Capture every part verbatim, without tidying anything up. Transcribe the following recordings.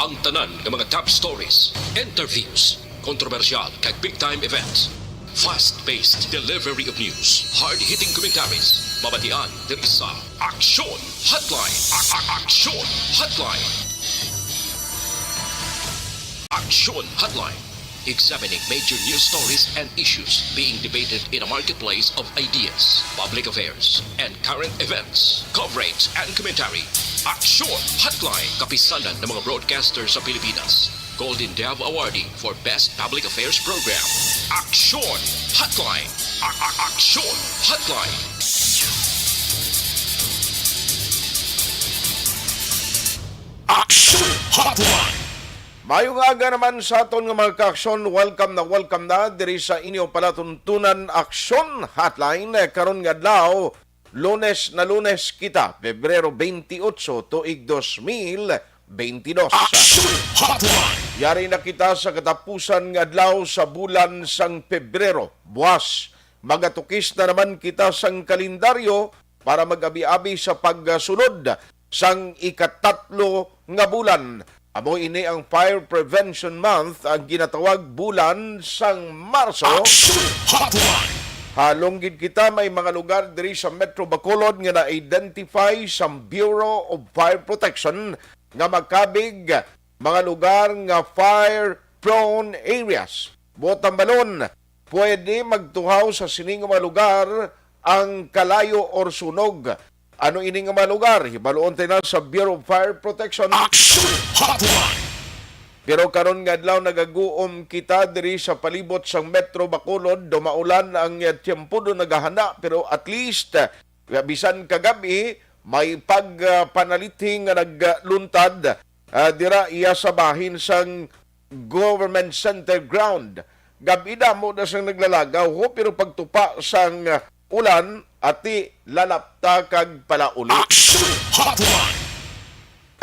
Ang tanan nga mga top stories, interviews, kontrobersyal kag big time events. Fast-paced delivery of news, hard-hitting commentaries, mabatian diri sa Aksyon Hotline. A- a- Aksyon Hotline. Aksyon Hotline. Examining major news stories and issues being debated in a marketplace of ideas, public affairs, and current events. Coverage and commentary. Aksyon Hotline. Kapisanan ng mga broadcaster sa Pilipinas. Golden Dove Awardee for Best Public Affairs Program. Aksyon Hotline. A- a- Aksyon Hotline. Aksyon Hotline. Maayong aga naman sa aton nga mga kaaksyon. Welcome na welcome na diri sa inyo palatuntunan Aksyon Hotline. Karon nga adlaw, Lunes na Lunes kita, Pebrero twenty-eight, tuig dos mil twenty-two. Aksyon Hotline. Yari na kita sa katapusan nga adlaw sa bulan sang Pebrero. Buwas, magatukis na naman kita sang kalendaryo para mag-abi-abi sa pagsunod sang ikatatlo nga bulan. Amo ini ang Fire Prevention Month, ang ginatawag bulan sang Marso. Aksyon Hotline. Halong gid kita, may mga lugar diri sa Metro Bacolod nga na-identify sa Bureau of Fire Protection nga makabig mga lugar nga fire prone areas. Buot hambalon, pwede magtuhaw sa sini nga mga lugar ang kalayo or sunog. Ano ini nga mga lugar? Hibaluon tayo na sa Bureau of Fire Protection. Action Hotline! Pero karon nga adlaw, nagaguom kita diri sa palibot sang Metro Bacolod. Dumaulan ang, eh, tiyempo do nagahana, pero at least, eh, bisan kagab-i, may pagpanalithi nga nagluntad, ah, dira iya sa bahin sang Government Center Ground. Gab-i damo na sang naglalagaw, ho, pero pagtupa sang, ah, ulan, ati lalapta kag palauli. Action Hotline!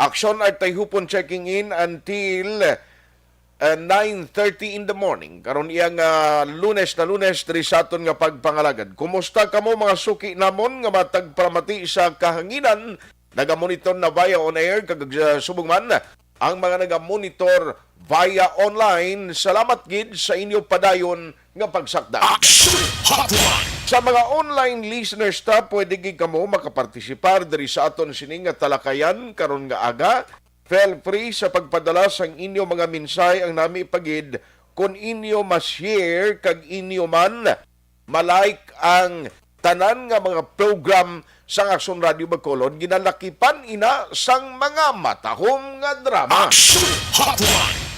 Action Artayhupon checking in until, ah, nine thirty in the morning. Karon iya nga Lunes na Lunes diri sa aton nga pagpangalagad. Kumusta kamo, mga suki namon nga matag paramati sa kahanginan? Nagamonitor na via on air kag, ah, subong man ang mga nagamonitor via online. Salamat gid sa inyo padayon nga pagsakdag. Action Hotline! Sa mga online listeners ta, pwede gid kamo makapartisipar diri sa aton sini nga talakayan karon nga aga. Feel free sa pagpadala sang inyo mga mensahe, ang nami pa gid kon inyo ma-share kag inyo man ma-like ang tanan nga mga program sang Aksyon Radio Bacolod, ginalakipan ina sang mga matahom nga drama. Action Hotline!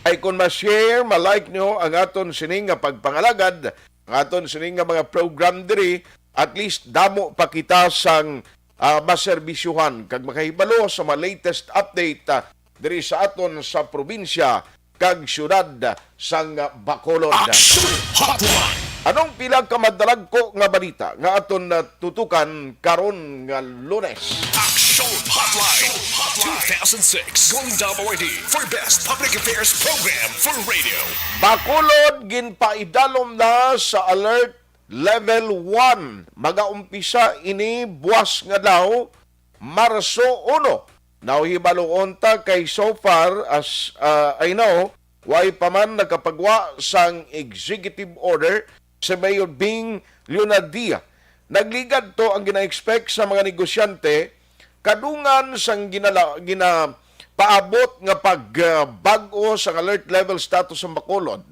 Ay, kon ma-share, ma-like nyo ang aton sini nga pagpangalagad, ang aton sini nga mga program diri, at least damo pa kita sang, ah, maserbisyuhan kag makahibalo sa mga latest update, ah, diri sa aton sa probinsya kag siyudad sang Bacolod. Action Hotline! Anong pila ka madalagko nga balita nga aton, ah, tutukan karon nga Lunes? Action Hotline two thousand six Golden Dove Awardee for Best Public Affairs Program for Radio. Bacolod ginpaidalom na sa Alert Level one. Magaumpisa ini buwas nga adlaw, Marso uno. Now, hibaluon ta kay so far as, uh, I know, way pa man nakapagwa sang executive order si Mayor Bing Leonardia. Nagligad to ang gina-expect sa mga negosyante kadungan sang ginala-, ginapaabot nga pagbag-o sang alert level status sa Bacolod,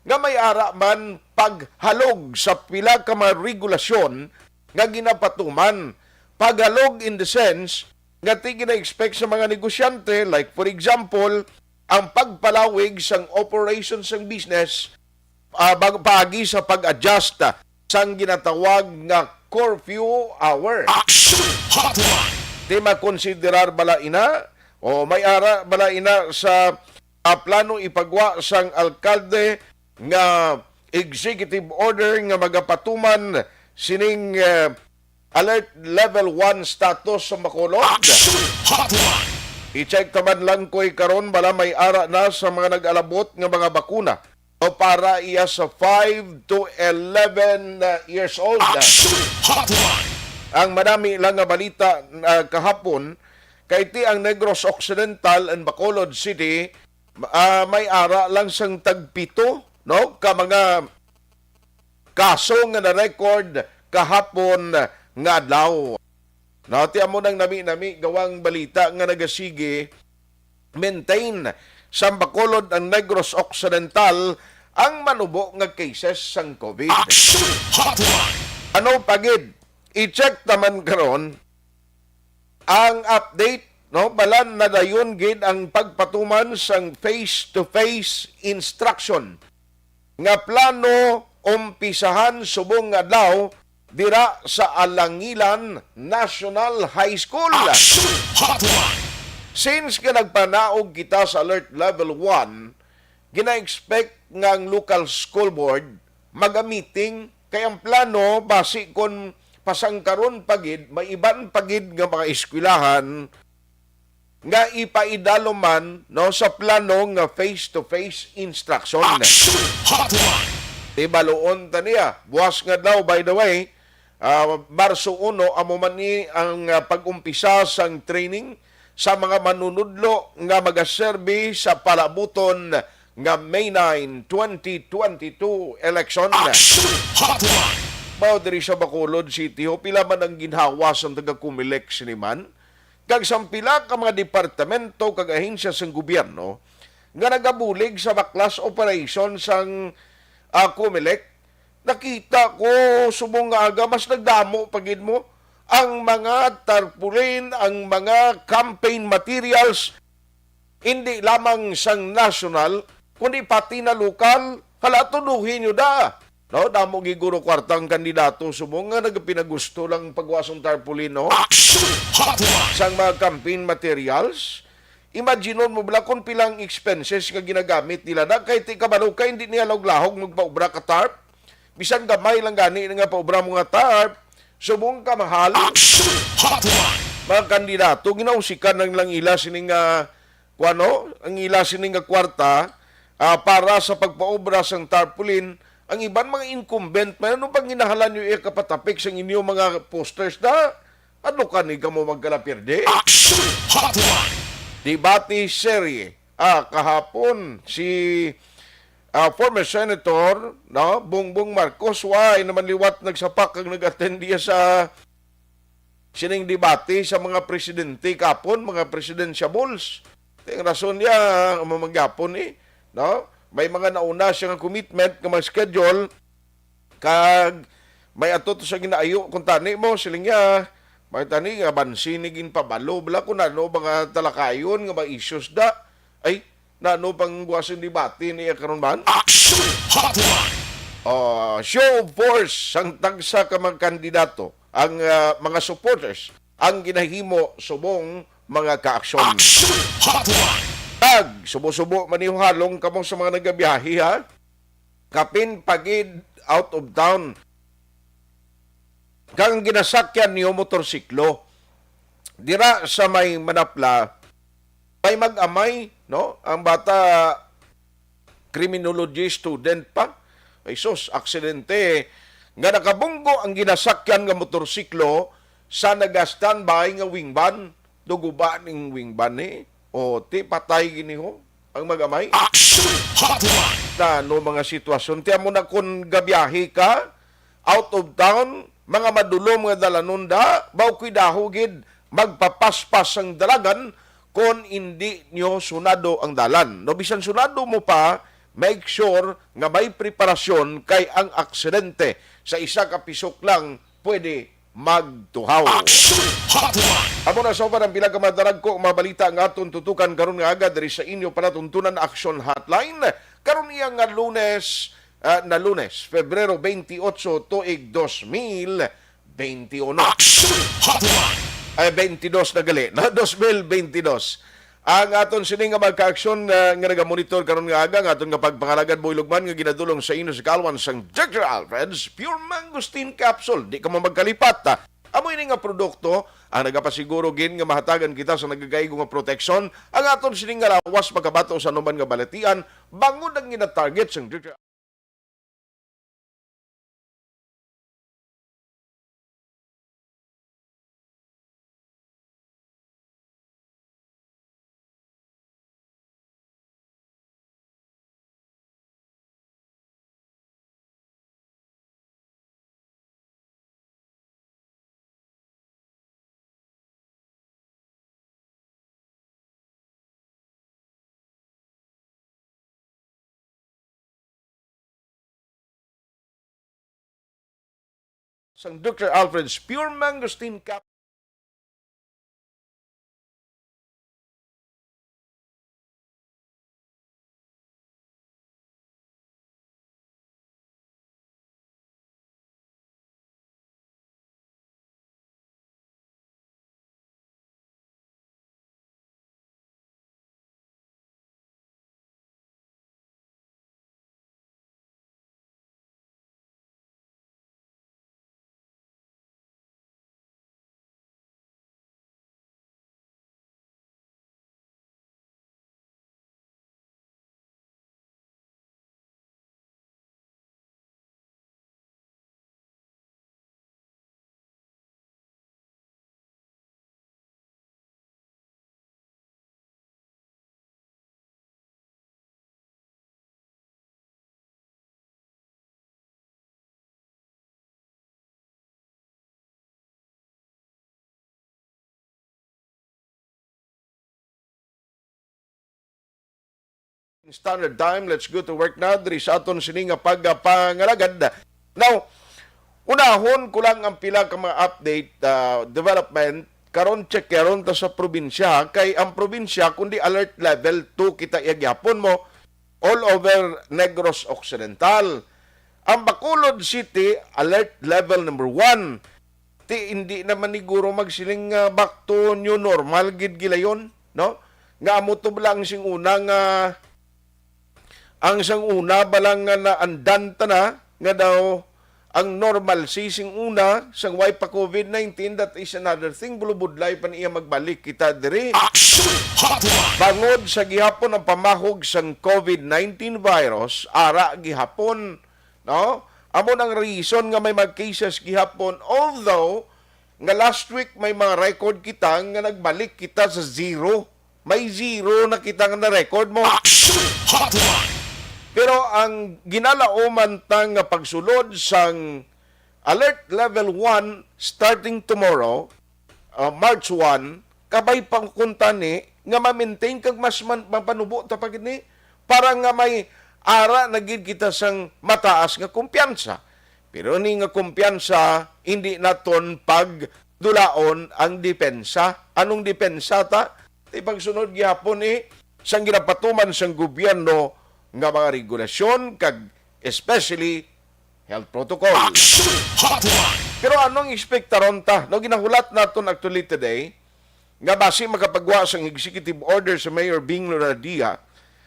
nga may ara man paghalog sa pila ka mga regulasyon nga ginapatuman. Paghalog in the sense nga ti gina-expect sa mga negosyante, like, for example, ang pagpalawig sang operation sang business, ah, bag-, paagi sa pag-adjust, ah, sang ginatawag nga curfew hour. Action Hotline! Di makonsiderar bala ina o may ara bala ina sa, ah, plano ipagwa sang alkalde nga executive order nga magapatuman sining, eh, alert level one status sa Bacolod? Action Hotline! I-check ta man lang, Koy, karon bala may ara na sa mga nag-alabot nga mga bakuna o para iya sa five to eleven, uh, years old. Action Hotline! Ang madami lang nga balita, uh, kahapon, Kay ti ang Negros Occidental and Bacolod City, ah, may ara lang sang tagpito, no, ka mga kaso nga na-record kahapon nga adlaw. No, ti amo nang nami-nami gawang balita nga nagasige maintain sa Bacolod and Negros Occidental ang manubo nga cases sang COVID. Action Hotline! Ano pa gid? I-check naman karon ang update, no? Balan na dayon gid ang pagpatuman sang face-to-face instruction nga plano umpisahan subong nga adlaw dira sa Alangilan National High School. Action Hotline! Since nga nagpanaog kita sa Alert Level one, gina-expect nga ang local school board maga-meeting, kay ang plano basi kon pasangkaron pa gid, may iban pa gid nga mga eskwelahan nga ipaidalo man, no, sa plano nga face-to-face instruction. Action Hotline! Ibaluon ta niya. Buwas nga daw, by the way, ah, Marso uno, amo man ni ang, ah, pag-umpisa sang training sa mga manunudlo nga magaserbi sa palabuton nga May nine, twenty twenty-two election. Action Hotline! Mao diri sa Bacolod City, ho, pila man ang ginhawa sang taga-Comelec sini man? Kag sang pila ka mga departamento kag ahensya sang gobyerno nga nagabulig sa baklas operation sang, ah, Comelec, nakita ko subong nga aga mas nagdamo pa gid mo ang mga tarpaulin, ang mga campaign materials, hindi lamang sang national, kundi pati na lokal. Hala, tuduhin nyo da. No, damo gid guro kwarta ang kandidato subong nga nagapinagusto lang pagwa sang tarpaulin, no? Action Hotline! Sang mga campaign materials. Imaginon mo bala kung pilang expenses nga ginagamit nila na kay ti kabalo ka hindi niya lahog-lahog magpaubra ka tarp. Bisan gamay lang gani nga paubra mo nga tarp, subong ka mahal. Action Hotline! Mga kandidato, ginausikan lang, lang ila sini nga kuwano, ang ila sini nga kwarta, ah, para sa pagpaobra sang tarpaulin. Ang iban mga incumbent, may ano bang ginahalan nyo iya kapatapik sang inyo mga posters na? Ano ka ni kamo magkalapirdi? Action Hotline! Debate series, ah, kahapon, si, ah, former Senator, no, Bongbong Marcos, way naman liwat nagsapak kag nag-attend diya sa sining debate sa mga presidente kapon, mga presidentiables. Ang rason niya, amo man gyapon, eh, no? May mga nauna siya nga commitment nga mag-schedule, kag may ato to sa ginaayo kung tani mo, siling niya, may tani nga bansi ni ginpabalo, bala kung ano, mga talakayon nga mga issues da. Ay, nano pang guwason debate niya karon man? Action Hotline! Ah, show of force sang tagsa ka mga kandidato, ang, ah, mga supporters, ang ginahimo subong mga kaaksyon. Action Hotline! Tag, subo-subo manihuhalong kamo sa mga nagabiyahe, ha? Kapin pagid out of town. Kang ginasakyan niyo motorsiklo dira sa may Manapla, may mag-amay, no? Ang bata, criminology student pa. Ay sus, aksidente nga nakabunggo ang ginasakyan nga motorsiklo sa naga-standby nga wingman. Duguba ning wingman ni. O, ti patay gini ho ang mag-amay. Action Hotline! Na, no, mga sitwasyon. Ti amo na, kung gabiyahe ka, out of town, mga madulom nga dalanon da, baw ko'y daho gid, magpapaspas ang dalagan kon indi nyo sunado ang dalan. No, bisan sunado mo pa, make sure nga may preparasyon kay ang aksidente sa isa ka pisok lang pwede magtuhaw. Action Hotline! Amo na sa uban ang pila ka madaragko nga mga balita nga aton tutukan karon nga aga diri sa inyo palatuntunan, Action Hotline. Karon iya nga Lunes, ah, na Lunes, Febrero twenty-eight, tuig dos mil twenty-one. Action Hotline! Ay, twenty-two na gali, na dos mil twenty-two. Ang aton sini nga magka-aksyon, ah, nga nagamonitor karon nga aga, ang aton nga pagpangalagad, Boy Lugman, nga ginadulong sa inyo sa kalwan sang Doctor Alfred's Pure Mangosteen Capsule. Di ka mo magkalipat, ah. Amo ini nga produkto ang nagapasiguro gid nga mahatagan kita sa nagagaigo nga proteksyon. Ang aton sini nga lawas makabato sa anuman nga balatian, bangod ang gina-target sang Doctor sang Doctor Alfred's Pure Mangosteen Cap. Standard Time, let's go to work na diri sa aton sini nga pagpangalagad. Now, unahon ko lang ang pila ka mga update, ah, development. Karon, check karon ta sa probinsya, kay ang probinsya kundi alert level two kita iya gihapon mo all over Negros Occidental. Ang Bacolod City, alert level number one. Ti, hindi naman ni guro magsiling nga back to new normal gid gilayon, no? Nga amo to bala ang sing una nga, ang sang una bala nga naandan ta na, nga daw ang normalcy sing una, sang way pa covid nineteen, that is another thing. Bulubudlay pa niya magbalik kita diri. Action Hotline! Bangod sa gihapon ang pamahog sang covid nineteen virus, ara gihapon, no? Amo nang reason nga may mga cases gihapon, although nga last week may mga record kita nga nagbalik kita sa zero. May zero na kita nga na-record mo. Action Hotline! Pero ang ginalauman ta nga pagsulod sang alert level one starting tomorrow, ah, March one, kabay pa kuntani nga ma-maintain kag mas man, mapanubo ta pa gid ni para nga may ara na gid kita sang mataas nga kumpiyansa. Pero ni nga kumpiyansa, hindi naton pagdulaon ang depensa. Anong depensa ta? Ti pagsunod gihapon ni sang ginapatuman sang gobyerno nga mga regulasyon kag especially health protocol. Action Hotline! Pero anong ekspektaron ta? No, ginahulat naton actually today nga basi makapagwa sang executive order sa Mayor Bing Lonadia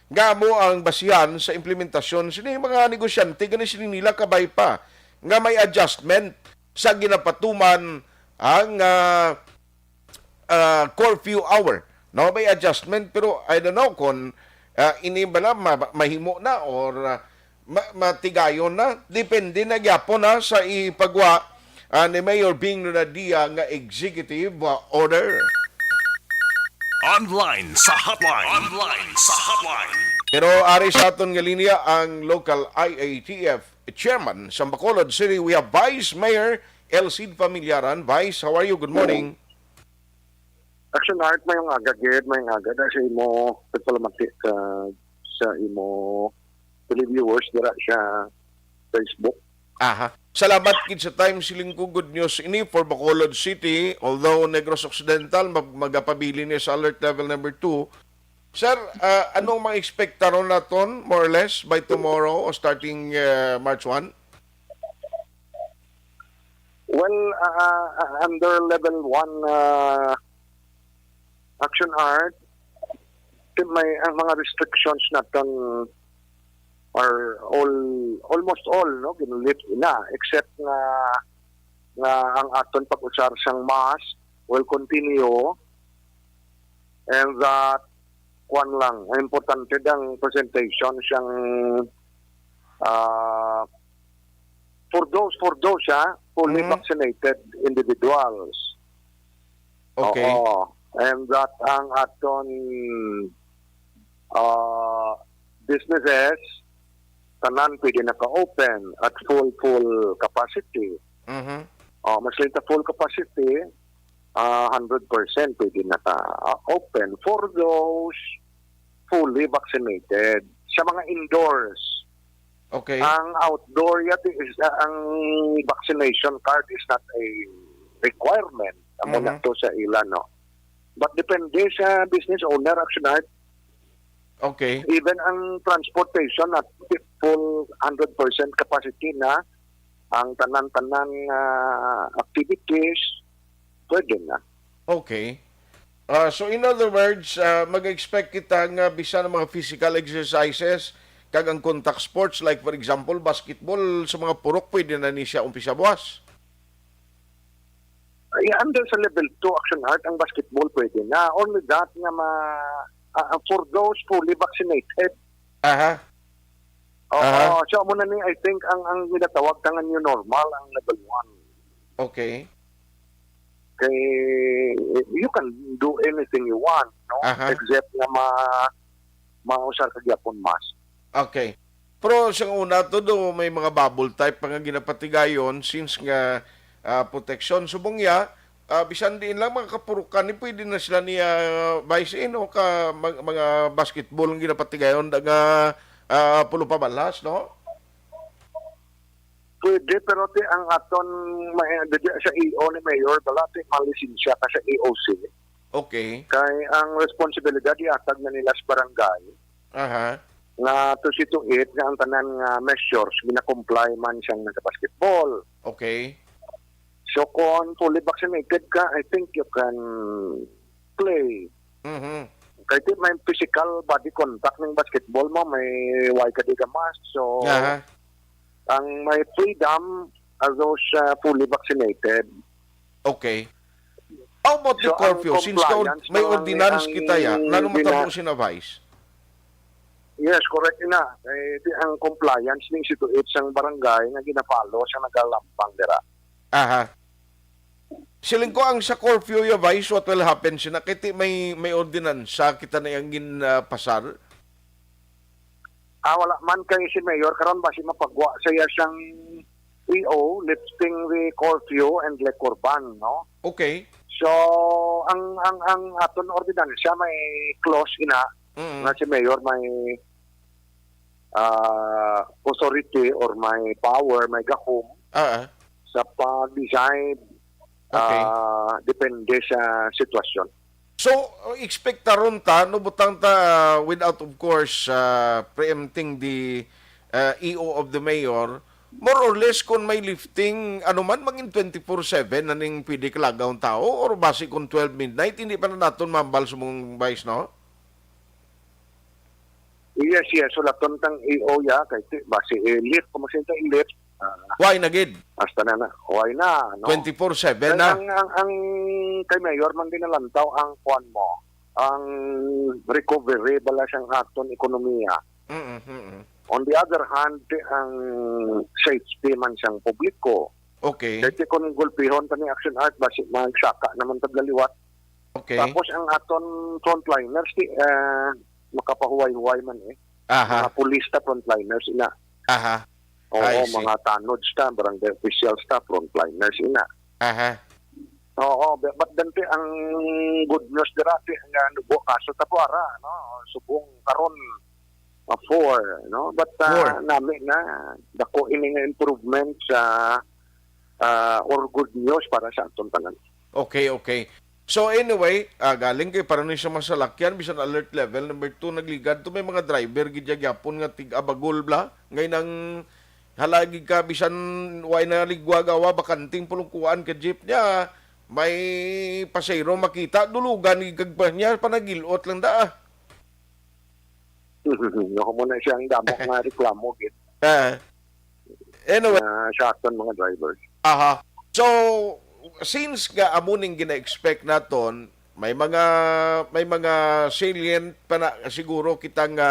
nga amo ang basihan sa implementasyon sini mga negosyante, gani sini nila kabay pa nga may adjustment sa ginapatuman ang, ah, ah, curfew hour. No, may adjustment, pero I don't know kung, ah, ini bala ma-, mahimo na or, ah, ma-, matigayon na. Depende na gyapon na sa ipagwa, ah, ni Mayor Bing Lunadia nga executive, ah, order. Online sa hotline. Online sa hotline. Pero ari sa aton nga linya ang local I A T F chairman sa Bacolod City. We have Vice Mayor Elcid Familiaran. Vice, how are you? Good morning. Action Art, mayong aga gid, mayong aga da sa imo pagpalamati sa, sa imo televiewers dira sa Facebook. Aha. Salamat gid sa time, siling ko, good news ini for Bacolod City. Although Negros Occidental, mag-, magapabilin ni sa alert level number two. Sir, ah, anong mga ekspektaron naton, more or less, by tomorrow o starting, ah, March one? Well, ah, ah, under level one, ah, Action Art, may, ang mga restrictions naton are all, almost all, no, ginlift na, except nga, nga ang aton pag-usar sang mask will continue, and that, kwan lang, ang importante ang presentation sang, ah, for those, for those, ha, fully Mhm. vaccinated individuals. Okay. Oo. And that ang aton, ah, businesses, tanan pwede naka-open at full, full capacity. Mhm. Oh, mas lenta full capacity, ah, hundred percent pwede naka-open for those fully vaccinated. Sa mga indoors, Okay. Ang outdoor yati is, ah, ang vaccination card is not a requirement. Amo na Mhm. to sa ila, no? But depende sa business owner, Action Art. Okay. Even ang transportation na full hundred percent capacity na, ang tanan-tanan nga activities, pwede na. Okay. Ah, so in other words, ah, mag-expect kita nga bisan ang mga physical exercises kag ang contact sports, like for example, basketball, sa mga purok, pwede na ni siya umpisa buwas? Ay, under sa level two, Action Art, ang basketball pwede na. Only that nga ma-, ah, ah, for those fully vaccinated. Aha. Oo, Aha. so amo na ni, I think, ang, ang ginatawag ta nga new normal, ang level one. Okay. Kay, you can do anything you want, no? Aha. Except nga ma-, mausar ka gyapon mask. Okay. Pero sa una to do, may mga bubble type pa nga ginapatigayon since nga, ah, proteksyon. Subong ya, ah, bisan diin lang mga kapurukan ni, pwede na sila niya, ah, Vice, eh, no? Ka, mag-, mga basketball ang ginapatigayon da nga, ah, pulo pa balas, no? Pwede, pero ti ang aton may, didi sa E O ni Mayor, bala ti malisensya ka sa E O C. Okay. Kay ang responsibilidad iatag na nila sa barangay Aha. nga to see to it nga ang tanan nga measures gina-comply man siyang nagabasketball. Okay. So kung fully vaccinated ka, I think you can play. Mhm. Kay di may physical body contact ning basketball mo, may way ka di ka mask. So, Aha. ang may freedom are those, uh, fully vaccinated. Okay. How about the So, ang curfew? Since ka-, compliance may naman ni ordinance ang kita ya, nano gina- matabo sina, Vice? Yes, correct na. Eh, di, ang compliance ning C two H sang barangay nga gina-follow sa nagalampang dira. Aha. Siling ko ang sa curfew ya, Vice, what will happen sina? Kay ti may, may ordinansa kita na yang gin, ah, pasar? Ah, wala man kay si Mayor karon basi mapagwa sa iya sang E O, lifting the curfew and liquor ban, no? Okay. So, ang, ang, ang aton ordinansya may clause ina Mm. nga si Mayor may, ah, authority or may power, may gahom Ah, ah. sa pag-decide, Okay. ah, depende sa sitwasyon. So, expectaron ta, no, butang ta, uh, without, of course, uh, preempting the, uh, E O of the mayor, more or less, kung may lifting, ano man, mangin twenty-four seven na ning pwede kalagaw ang tao, or basi kung twelve midnight, hindi pa na naton mambal sa mong vice, no? Yes, yes. Sulaton tang E O ya, kay ti-, basi i-lift, kung masinta i-lift, ah, Why na gid? Hasta na na. Why na, no? Twenty-four seven Kay na. ang, ang, ang kay Mayor man din nalantaw ang kuwan mo, ang recovery bala siyang aton ekonomiya. Mm, mm, mm. On the other hand, ang safety man siyang publiko. Okay. Kay ti kung gulpihon pa ni Action Art, basi magsaka naman tag liwat. Okay. Tapos ang aton frontliners, ti, ah, makapahuway-huway man eh. Aha. Mga pulis ta frontliners, ina. Aha. Oo, I see. Mga tanods ta, barangay officials ta, frontliners, ina. Aha. Oo, but, but then, ti, ang good news dira, ti, nga nubo kaso ta po, ara, no? Subong karon, ah, four, no? But, ah, Four. nami na, dako ini nga improvement sa, ah, or good news para sa aton tanan. Okay, okay. So anyway, ah, galing kay para ni sa masalakyan, bisan alert level number two, nagligad to, may mga driver gid ya gyapon nga tig-abagol bla. Ngay nang halagi ka, bisan way na ligwa gawa, bakanting pulong kuan ka jeep niya, may pasayro makita, dulugan gid kag pa niya, panagilot lang da, ah. Ako muna siyang damo nga reklamo, gid. Ah. Anyway. Ah, sa aton mga drivers. Aha. So, since nga amo ning gina-expect naton, may mga, may mga salient pa na siguro kita nga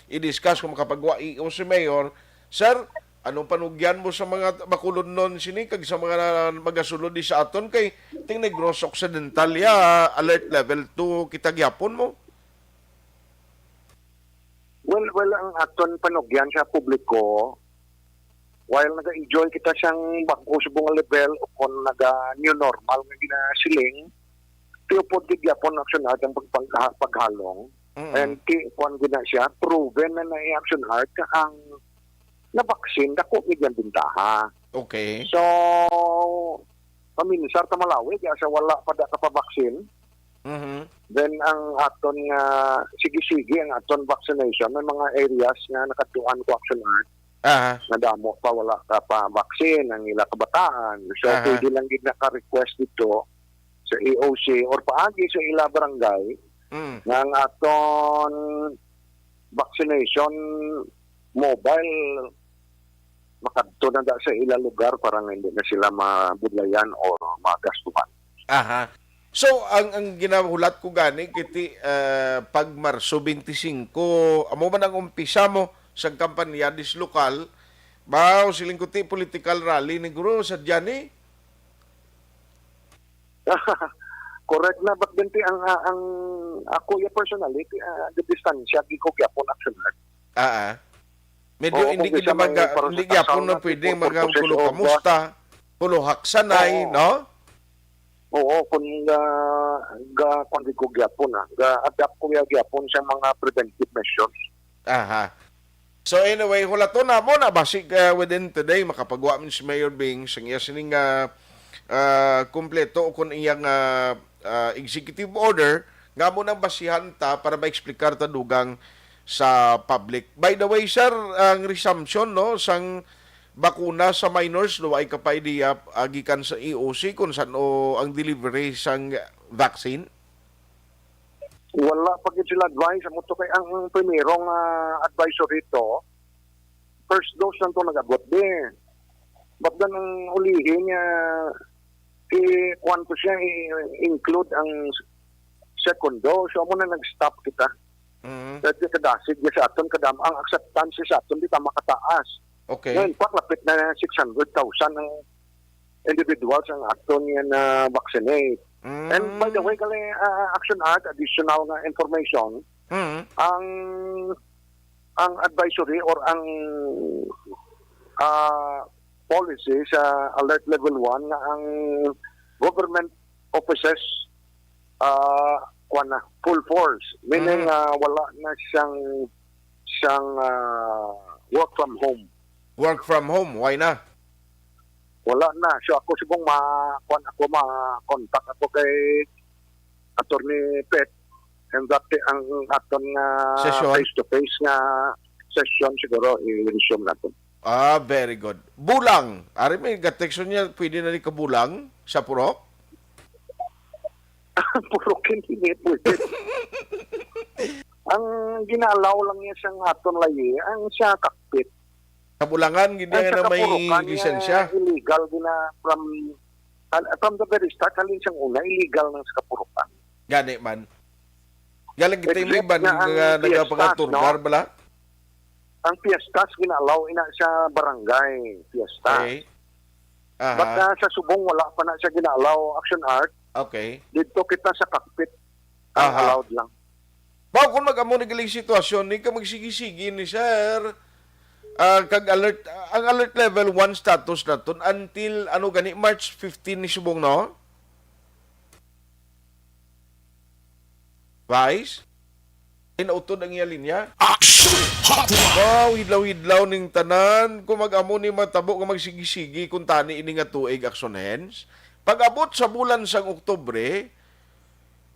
i-discuss kung makapagwa E O si Mayor. Sir, anong panugyan mo sa mga bakulodnon sini kag sa mga magasulod di sa aton kay ting Negros Occidental ya, alert level two kita gyapon mo? Well, well, ang aton panugyan sa publiko, while naga-enjoy kita sang bag-o subong nga level o kon naga-new normal nga ginasiling, tiupod gid gyapon Action Art ang pagpangha-, paghalong. Mm-mm. And ti-, kuwan gid na siya, proven na na i-Action Art ang na vaccine, dako gid ang bintaha. Okay. So, paminsar ta malawi, kaya sa wala pa da ka pa vaccine, Mhm. then ang aton nga sige-sige, ang aton vaccination, may mga areas nga nakatuan ko action art, Aha. nga damo pa wala ka pa vaccine, ang ila kabataan. So, Aha. pwede lang gid naka-request dito sa E O C or paagi sa ila barangay Mm. nga ang aton vaccination mobile makadto na da sa ila lugar para nga hindi na sila mabudlayan or magastuhan. Aha. So, ang, ang ginahulat ko gani, kiti, ah, pag Marso twenty-five, amo man ang umpisa mo sa kampanya dis lokal, ba, o siling ko ti political rally ni Guro sa Diani? Correct na, but binti ang, ah, ang ako ya personally, ah, the distansya, di ko gyapon action. Ah, ah. Medyo Oo, hindi kung gid na isa may maga-, para hindi sa gyapon taon na na pwedeng people mga purposes kulo of, kamusta, kulo haksanay, Oo. no? Oo, kung ga, ga, kung di ko gyapon, ah, ga-adapt ko ya gyapon sa mga preventive measures. Aha. So anyway, hulaton na mo na basig, ah, within today makapagwa man si Mayor Bing sang iya sining, ah, ah, kompleto o kun iyang, ah, ah, executive order nga mo nang basihan ta para ma-explicar ta dugang sa public. By the way, sir, ang resumption, no, sang bakuna sa minors, no, ay ka pa idea, ah, gikan sa E O C kung san-o ang delivery sang vaccine? Wala pa gid sila advice. Amo to kay ang primero nga advisory to, first dose lang to nag-abot di. But then ang ulihi niya, i-, kuwan to siya, i-include ang second dose. So, amo na nag-stop kita. Mhm. Kaya kadasig niya sa aton, kadam, ang acceptance sa aton, di ta makataas. Okay. Ngayon, pa, lapit na six hundred thousand ang individuals ang aton nga na-vaccinate. And by the Mm. way, kali, ah, Action Art, additional nga information, Mm. ang, ang advisory or ang, ah, policy sa alert level one nga ang government offices, ah, kuwan na, full force. Meaning, Mm. ah, wala na siyang, siyang, ah, work from home. Work from home, why na? Wala na. So, ako subong ma-, kuwan ako, ma-contact ako kay Attorney Pet, and that ang aton nga Session? face-to-face nga session siguro i-resume natin. Ah, very good. Bulang. Ari may ga-text niya, pwede na ni kabulang sa Purok? Purok hindi pwede. Ang gina-allow lang niya sa aton layi, ang sa cockpit. Kabulangan, gid Ang niya sa na may Kapurukan niya, lisensya. Illegal gina from, from the very start, halin siyang una, illegal nang sa Kapurukan. Gani man. Galing kita yung Except iban na ang nga fiestas, nagapangaturgar no? bala? Ang fiestas, gina-allow ina sa barangay fiesta. Okay. Aha. But, ah, sa Subong, wala pa na siya gina-allow, Action Art. Okay. Dito kita sa cockpit, ang Aha. allowed lang. Baw, kung mag-amo ni galing sitwasyon, ni ka magsigi-sigi ni sir. Ah, kag alert, ang alert level one status naton until, ano gani, March fifteen ni Subong, no? Vice? Inautod ang iya linya? Action Hotline! Wow, hidlaw-hidlaw ning tanan. Kung mag-amo ni matabo nga magsigi-sigi kung tani ini nga tuig, Action Hands. Pag-abot sa bulan sang Oktubre,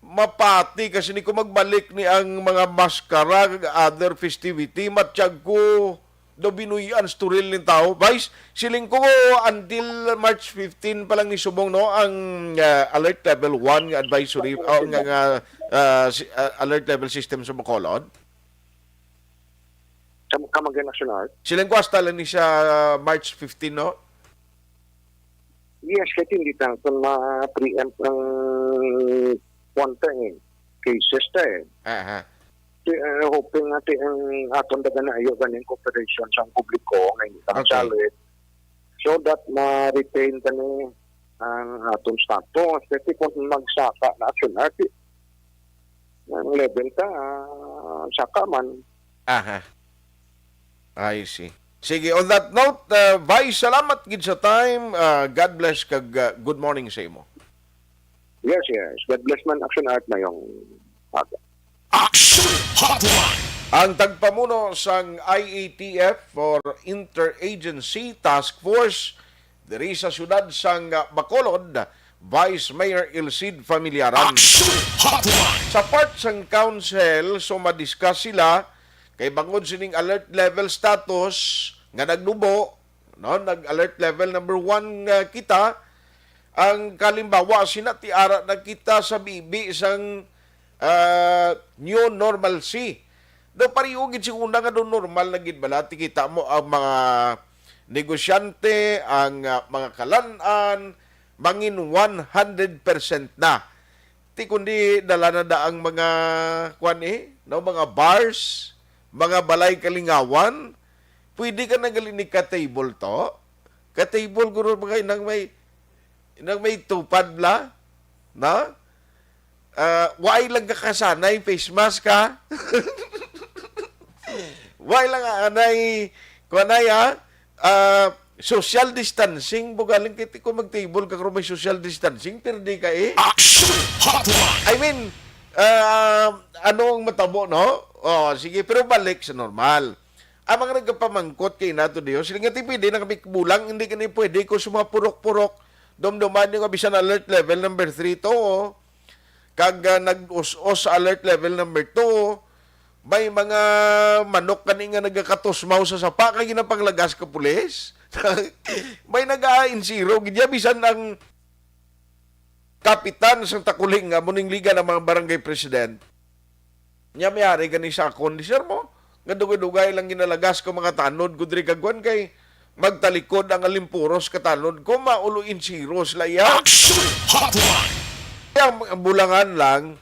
mapati kasi ni kung magbalik ni ang mga maskara kag other festivity, matyag ko daw binuy-an sa turil ning tawo. Vice, siling ko, until March fifteen pa lang ni subong, no, ang, ah, alert level one nga advisory, oh, nga, nga, ah, si-, ah, alert level system sa Bacolod. Sa Kamagay National? Siling ko, hasta lang ni siya, ah, March fifteen, no? Yes, kay hindi lang kung ma-preempt ang kwan ta eh, cases ta eh. Aha. Ti, eh, hoping nga ti ang aton dagan na ayo ganing cooperation sa publiko nga hindi ta Okay. masalit. So that ma-retain kani ang aton status. Kasi kung magsaka na action, ati, ang level ta, ah, saka man. Aha. I see. Sige, on that note, uh, Vice, salamat gid sa time. Uh, God bless kag, uh, good morning sa imo. Yes, yes. God bless man, Action Art, mayong aga. Action Hotline! Ang tagpamuno sang I A T F or Interagency Task Force diri sa siyudad sang Bacolod, Vice Mayor Ilcid Familiaran. Action Hotline! Sa part sang council, so madiscuss sila kay bangod sining alert level status nga nagnubo, no, nag-alert level number one nga kita, ang kalimbawa sina ti ara na kita sa bibi sang ah, new normalcy. Daw pareho gid si una nga daw normal na gid bala. Ti kita mo ang mga negosyante, ang, ah, mga kalan-an, mangin one hundred percent na. Ti kundi dala na da ang mga, kwan eh, no, mga bars, mga balay kalingawan. Pwede ka na gali ni ka-table to. Ka-table guro mga inang may, inang may tupad bla, no? Ah, why lang ka kasanay face mask, ha? Why lang anay, kuanay, ha? Ah, social distancing, bugaling kiti ko mag-table ka kung may social distancing, pero di ka eh. Action Hotline! I mean, ah, ano ang matabo, no? Oh, sige, pero balik sa normal. Ang mga nagapamangkot kay nato Dios, sila nga ti pwede na kami bulang, hindi kani pwede ko sa mga purok-purok. Dumduman niyo nga bisan alert level number three to, oh. Kag, ah, nag-us-os sa alert level number two, may mga manok kani nga nagakatusmaw sa sapa kay ginapanglagas ka pulis. May nag-a-insiro gid ya, bisan ang kapitan sang Takuling nga muningligan ang mga barangay president. Nya may ari gani sa akon, di sir mo, nga dugay-dugay lang ginalagas ko mga tanod ko diri kagwan kay magtalikod ang alimpuros katanod ko, maulo insiro sila iya. Action Hotline! Ang bulangan lang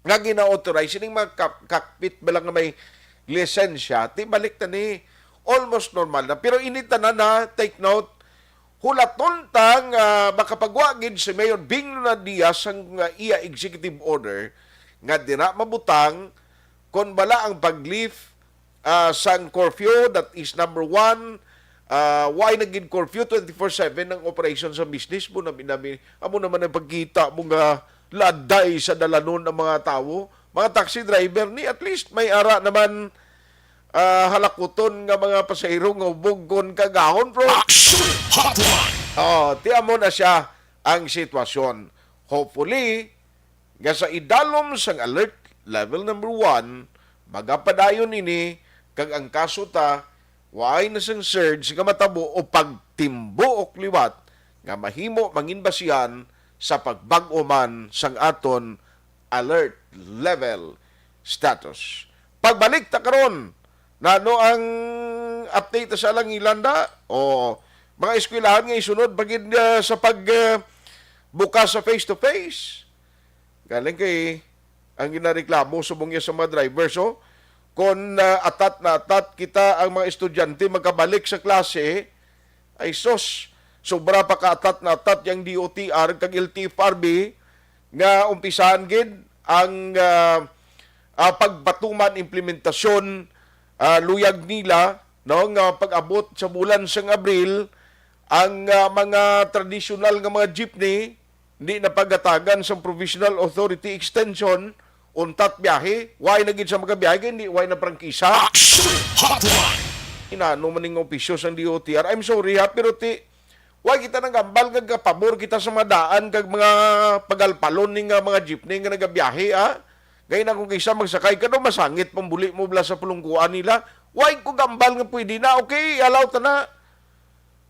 nga gina-authorize sining mga kap-, cockpit ba lang nga may lisensya, ti balik na ni almost normal na. Pero ini tanan na, take note, hulaton ta nga makapagwa gid si Mayor Bing Luna Diaz sang, ah, iya executive order nga dira mabutang kon bala ang pag-lift, ah, sang curfew, that is number one. Ah, why naging curfew twenty-four seven ang operation sa business mo? Nami, nami, amo naman ang pagkita mo nga laday sa dalanon ang mga tawo. Mga taxi driver ni, at least may ara naman, ah, halakuton nga mga pasahero nga hubog kon kagahon, bro. Action Hotline! Oh, ti amo na siya ang sitwasyon. Hopefully, nga sa idalom sang alert level number one, magapadayon ini kag ang kaso ta waay na sing surge nga matabo o pagtimbuok liwat nga mahimo mangin basihan sa pagbag-o man sang aton alert level status. Pagbalik ta karon, nano ang update sa Alangilan da? O mga eskwelahan nga isunod pa gid, ah, sa pag, ah, bukas sa face-to-face? Galing kay ang ginareklamo subong niya sa mga drivers, oh. Kon, ah, atat na atat kita ang mga estudyante magkabalik sa klase, ay sus, sobra pa ka atat na atat yang D O T R kag L T F R B nga umpisahan gid ang, ah, ah, pagpatuman implementasyon, ah, luyag nila, no, nga pag-abot sa bulan sang Abril, ang, ah, mga tradisyonal nga mga jeepney hindi na pagatagan sang provisional authority extension, untat biyahe, why na gid sa magabiyahe kay hindi, why na prangkisa? Action Hotline! Inano man ning opisyo sang D O T R? I'm sorry ha, pero ti, why kita nagambal nga gapabor kita sa mga daan kag mga pagalpalon ni nga mga jeepney nga nagabiyahe, ah? Gay na kung kaysa magsakay ka daw, masangit pambuli mo bala sa pulungkuan nila. Why ko gambal nga pwede na? Okay, allow ta na.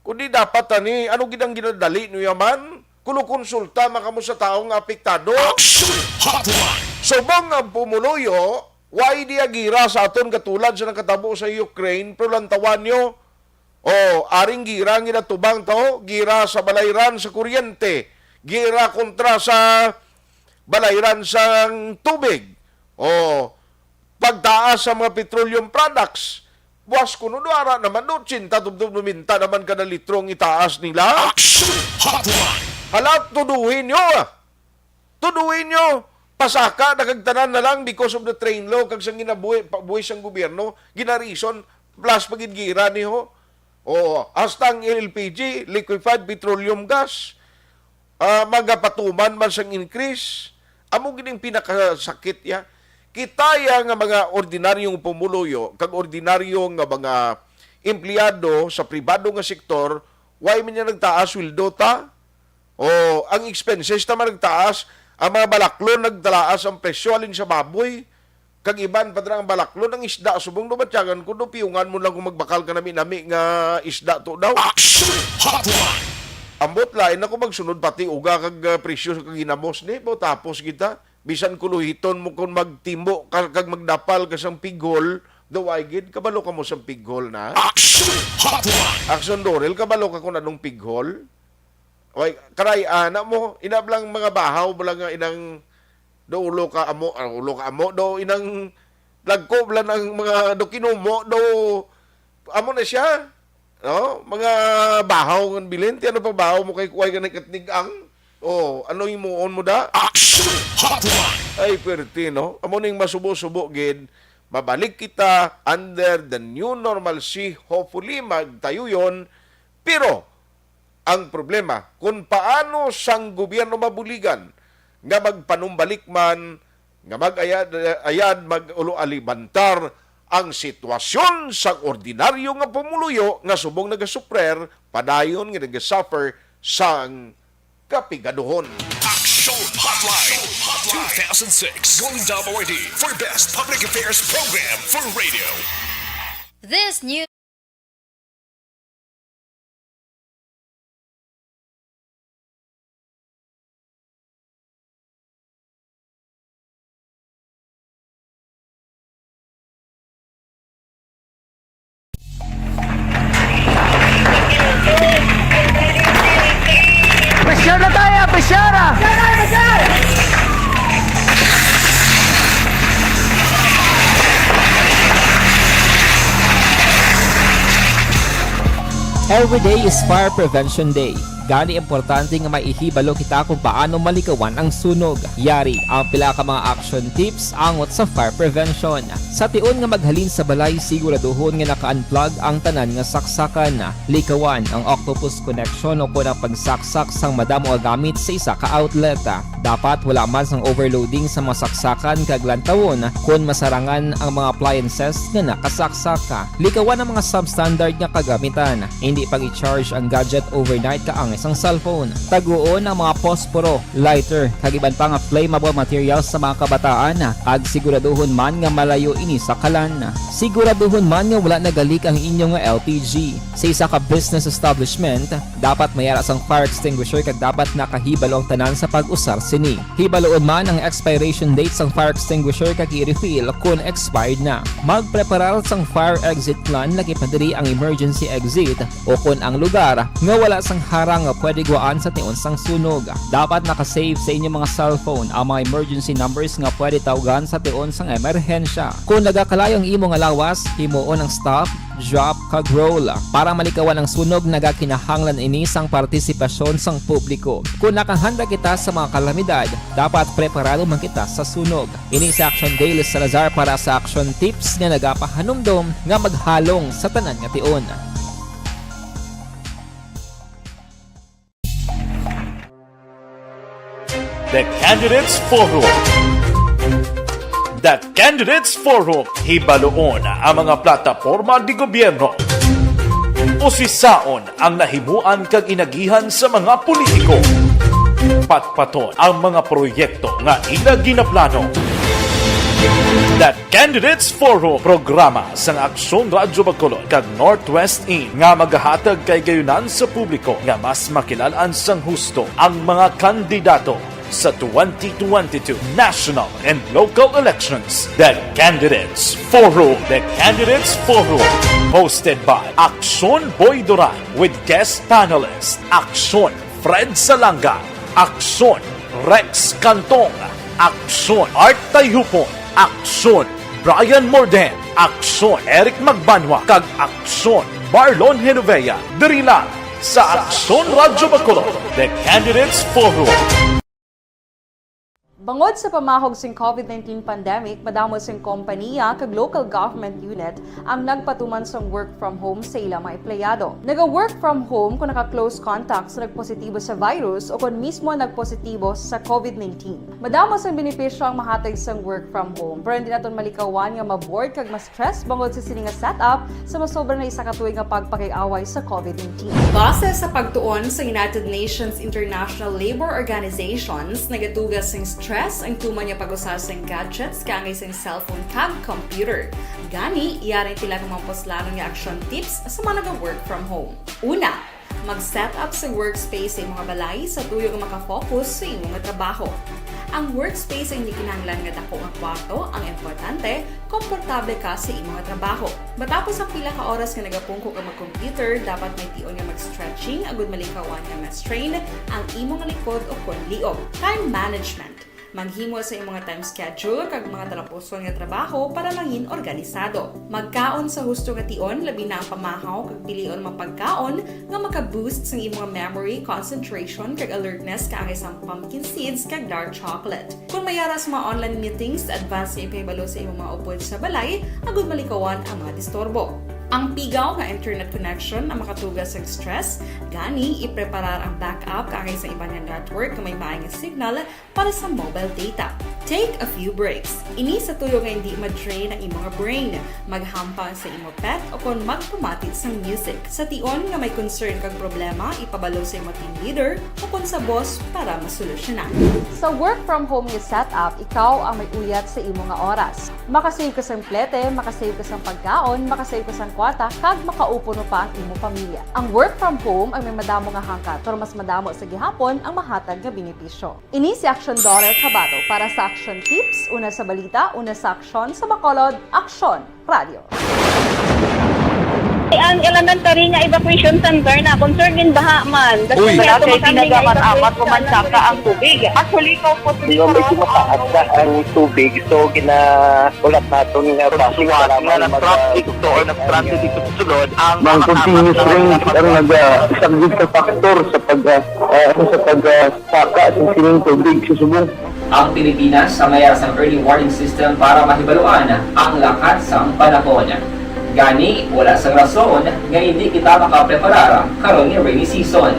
Kundi dapat tani, ano gid ang ginadali niyo yaman? Kulukonsulta man kamo sa tawo nga apektado. Action Hotline! Subong ang pumuluyo, why di agira sa aton katulad sa nakatabo sa Ukraine, pero lantawan nyo, oh, aring gira ang ginatubang to, gira sa balayran sa kuryente, gira kontra sa balayran sang tubig, oh, pagtaas sa mga petroleum products. Buwas kuno do ara naman do, ochenta tubtob nobenta naman kada litro ang itaas nila. Action Hotline! Hala, tuduhin nyo, ah. Tuduhin nyo. Pasaka na kag tanan na lang because of the train law kag sang ginabuhi, pa-, buhi sang gobyerno, ginarison, plus pagid gira ni ho. Oo, hasta ang L P G, liquefied petroleum gas, ah, magapatuman man sang increase. Amo gid ang pinakasakit ya. Kita ya nga mga ordinaryong pumuluyo kag ordinaryo nga mga empleyado sa pribado nga sektor, why man ya nagtaas sweldo ta? O ang expenses ta man nagtaas, ang mga balaklon nagtaas ang presyo, halin sa baboy, kag iban pa dira ang balaklon, ang isda, subong do batyagan ko do, piyungan mo lang kung magbakal ka nami-nami nga isda to daw. Action Hotline! Ambot lain ako magsunod pati uga kag, ah, presyo sa kag ginamos ni, bo, tapos kita. Bisan kuluhiton mo kon magtimo ka kag magdapal ka sang pighol, do ay gid, kabalo ka mo sang pighol na? Action Hotline! Action Dorel, kabalo ka kon anong pighol? Oy, karay, ana mo, ina blang mga bahaw bala nga inang do ulo ka amo, ah, ulo ka amo, do inang lagko bala nang mga do kinumo, do amo na siya. No? Mga bahaw ngan bilin, ti ano pa bahaw mo kay kuway ka nagkatnig-ang? Oh, ano himuon mo da? Action Hotline! Ay, pwerte, no? Amo ning masubo-subo gid, mabalik kita under the new normalcy. Hopefully, magtayo yon. Pero, ang problema, kung paano sang gobyerno mabuligan nga magpanumbalik man, nga mag-ayad, ayad, mag-ulo alibantar ang sitwasyon sang ordinaryo nga pumuluyo nga subong nagasufrer, padayon nga nagasuffer sang kapigaduhon. Action Hotline two thousand six, Golden W R D for Best Public Affairs Program for Radio. This new Pressure na tayo, pressure ah! Every day is Fire Prevention Day. Gani, importante nga maihibalo kita kung paano malikawan ang sunog. Yari ang pila ka mga action tips angot sa fire prevention. Sa tion nga maghalin sa balay, siguraduhon nga naka-unplug ang tanan nga saksakan. Likawan ang octopus connection o kon ang pagsaksak sang madamo nga gamit sa isa ka outlet. Dapat wala man sang overloading sa mga saksakan kag lantawon kon masarangan ang mga appliances nga nakasaksak. Likawan ang mga substandard nga kagamitan. Indi pag-i-charge ang gadget overnight kaangay sang cellphone. Taguon ang mga posporo, lighter, kag iban pa nga flammable materials sa mga kabataan, kag siguraduhon man nga malayo ini sa kalan. Siguraduhon man nga wala nagalik ang inyo nga L P G. Sa isa ka business establishment, dapat may ara sang fire extinguisher kag dapat nakahibalo ang tanan sa pag-usar sini. Hibaloon man ang expiration date sang fire extinguisher kag i-refill kon expired na. Magpreparar sang fire exit plan, lakip na diri ang emergency exit o kon ang lugar nga wala sang harang nga pwede guwaan sa tion sang sunog. Dapat naka-save sa inyo mga cellphone ang mga emergency numbers nga pwede tawgan sa tion sang emerhensya. Kon nagakalayo ang imo nga lawas, himuon ang stop, drop, kag roll. Para malikawan ang sunog, nagakinahanglan ini sang partisipasyon sang publiko. Kon nakahanda kita sa mga kalamidad, dapat preparado man kita sa sunog. Ini si Action Daily Salazar para sa Action Tips nga nagapahanumdom nga maghalong sa tanan nga tion. The Candidates Forum. The Candidates Forum. Hibaloon ang mga plataporma di gobyerno. Usisaon ang nahimuan kag inagihan sa mga politiko. Patpaton ang mga proyekto nga ila ginaplano. The Candidates Forum, programa sang Aksyon Radyo Bacolod kag Northwest In nga magahatag kahigayonan sa publiko nga mas makilal-an sang husto ang mga kandidato sa twenty twenty-two national and local elections. The Candidates Forum. The Candidates Forum, hosted by Aksyon Boy Duran with guest panelist Aksyon Fred Salanga, Aksyon Rex Cantong, Aksyon Art Tayhupon, Aksyon Brian Morden, Aksyon Eric Magbanwa, kag Aksyon Marlon Genovea, diri lang sa Aksyon Radyo Bacolod, The Candidates Forum. Bangod sa pamahog sing COVID nineteen pandemic, madamo sing kompaniya kag local government unit ang nagpatuman sang work from home sa ila mga empleyado. Naga-work from home kung naka-close contact sa nagpositibo sa virus o kon mismo nagpositibo sa COVID nineteen. Madamo sang benepisyo ang mahatag sang work from home, pero hindi naton malikawan nga ma-bored kag ma-stress bangod sa sini nga setup sa masobra na isa ka tuig nga pagpakig-away sa COVID nineteen. Base sa pagtuon sa United Nations International Labour Organizations, nagatuga sing stress ang tuman nga pag-usa sing gadgets kaangay sing cellphone kag computer. Gani, yari ang pila ka mga puslanon nga action tips sa mga naga-work from home. Una, mag-set up sa workspace sa imo nga balay sa tuyo nga makafocus sa imo nga trabaho. Ang workspace ay hindi kinahanglan nga dako nga kwarto ang importante, komportable ka sa imo nga trabaho. Matapos ang pila ka oras nga nagapungko ka mag-computer, dapat may tion nga mag-stretching agud malikawan nga ma-strain ang imo nga likod o kon liog. Time management. Maghimo sa imo nga time schedule kag mga talapuson nga trabaho para mangin organisado. Magkaon sa husto nga tion, labi na ang pamahaw kag pilion mga pagkaon nga maka-boost sang imo nga memory, concentration, kag alertness kaangay sang pumpkin seeds kag dark chocolate. Kung may ara sa mga online meetings, advance nga ipahibalo sa imo mga upod sa balay agud malikawan ang mga disturbo. Ang pigaw nga internet connection ang makatuga sa stress, gani ipreparar ang backup kaangay sa iban nga network nga may maay nga signal para sa mobile data. Take a few breaks. Ini sa tuyo nga hindi ma-drain ang imo nga brain. Maghampang sa imo pet o kon magpamati sang music. Sa tion nga may concern kag problema, ipabalo sa imo team leader o kon sa boss para masolusyonan. Sa work from home nga setup, ikaw ang may uyat sa imo nga oras. Makasave ka sang plete, makasave ka sang pagkaon, makasave ka sang kwarta, kag makaupo no pa ang imo pamilya. Ang work from home ang may madamo nga hangkat, pero mas madamo sa gihapon ang mahatag nga benepisyo. Ini si Action Daughter Kabato para sa Action Tips, una sa balita, una sa aksyon, sa Bacolod, Aksyon Radio. Ang elementary nga evacuation center na concern in baha man. Uy! Wala kay ginagamit-amat ko man saka ang tubig. Actually, ikaw po, medyo mataas na ang tubig, so gina-, ulat naton nga traffic, para nga mag-, traffic to or nag-transit dito sa sulod ang mga continuous rain ang nag-, ah, isang big factor sa pag, ah, ah, sa pag, ah, saka sa sining tubig sa subong. Ang Pilipinas ang may ara sang early warning system para mahibaluan ang lakat sang panahon. Gani, wala sang rason nga hindi kita makapreparar karon nga rainy season.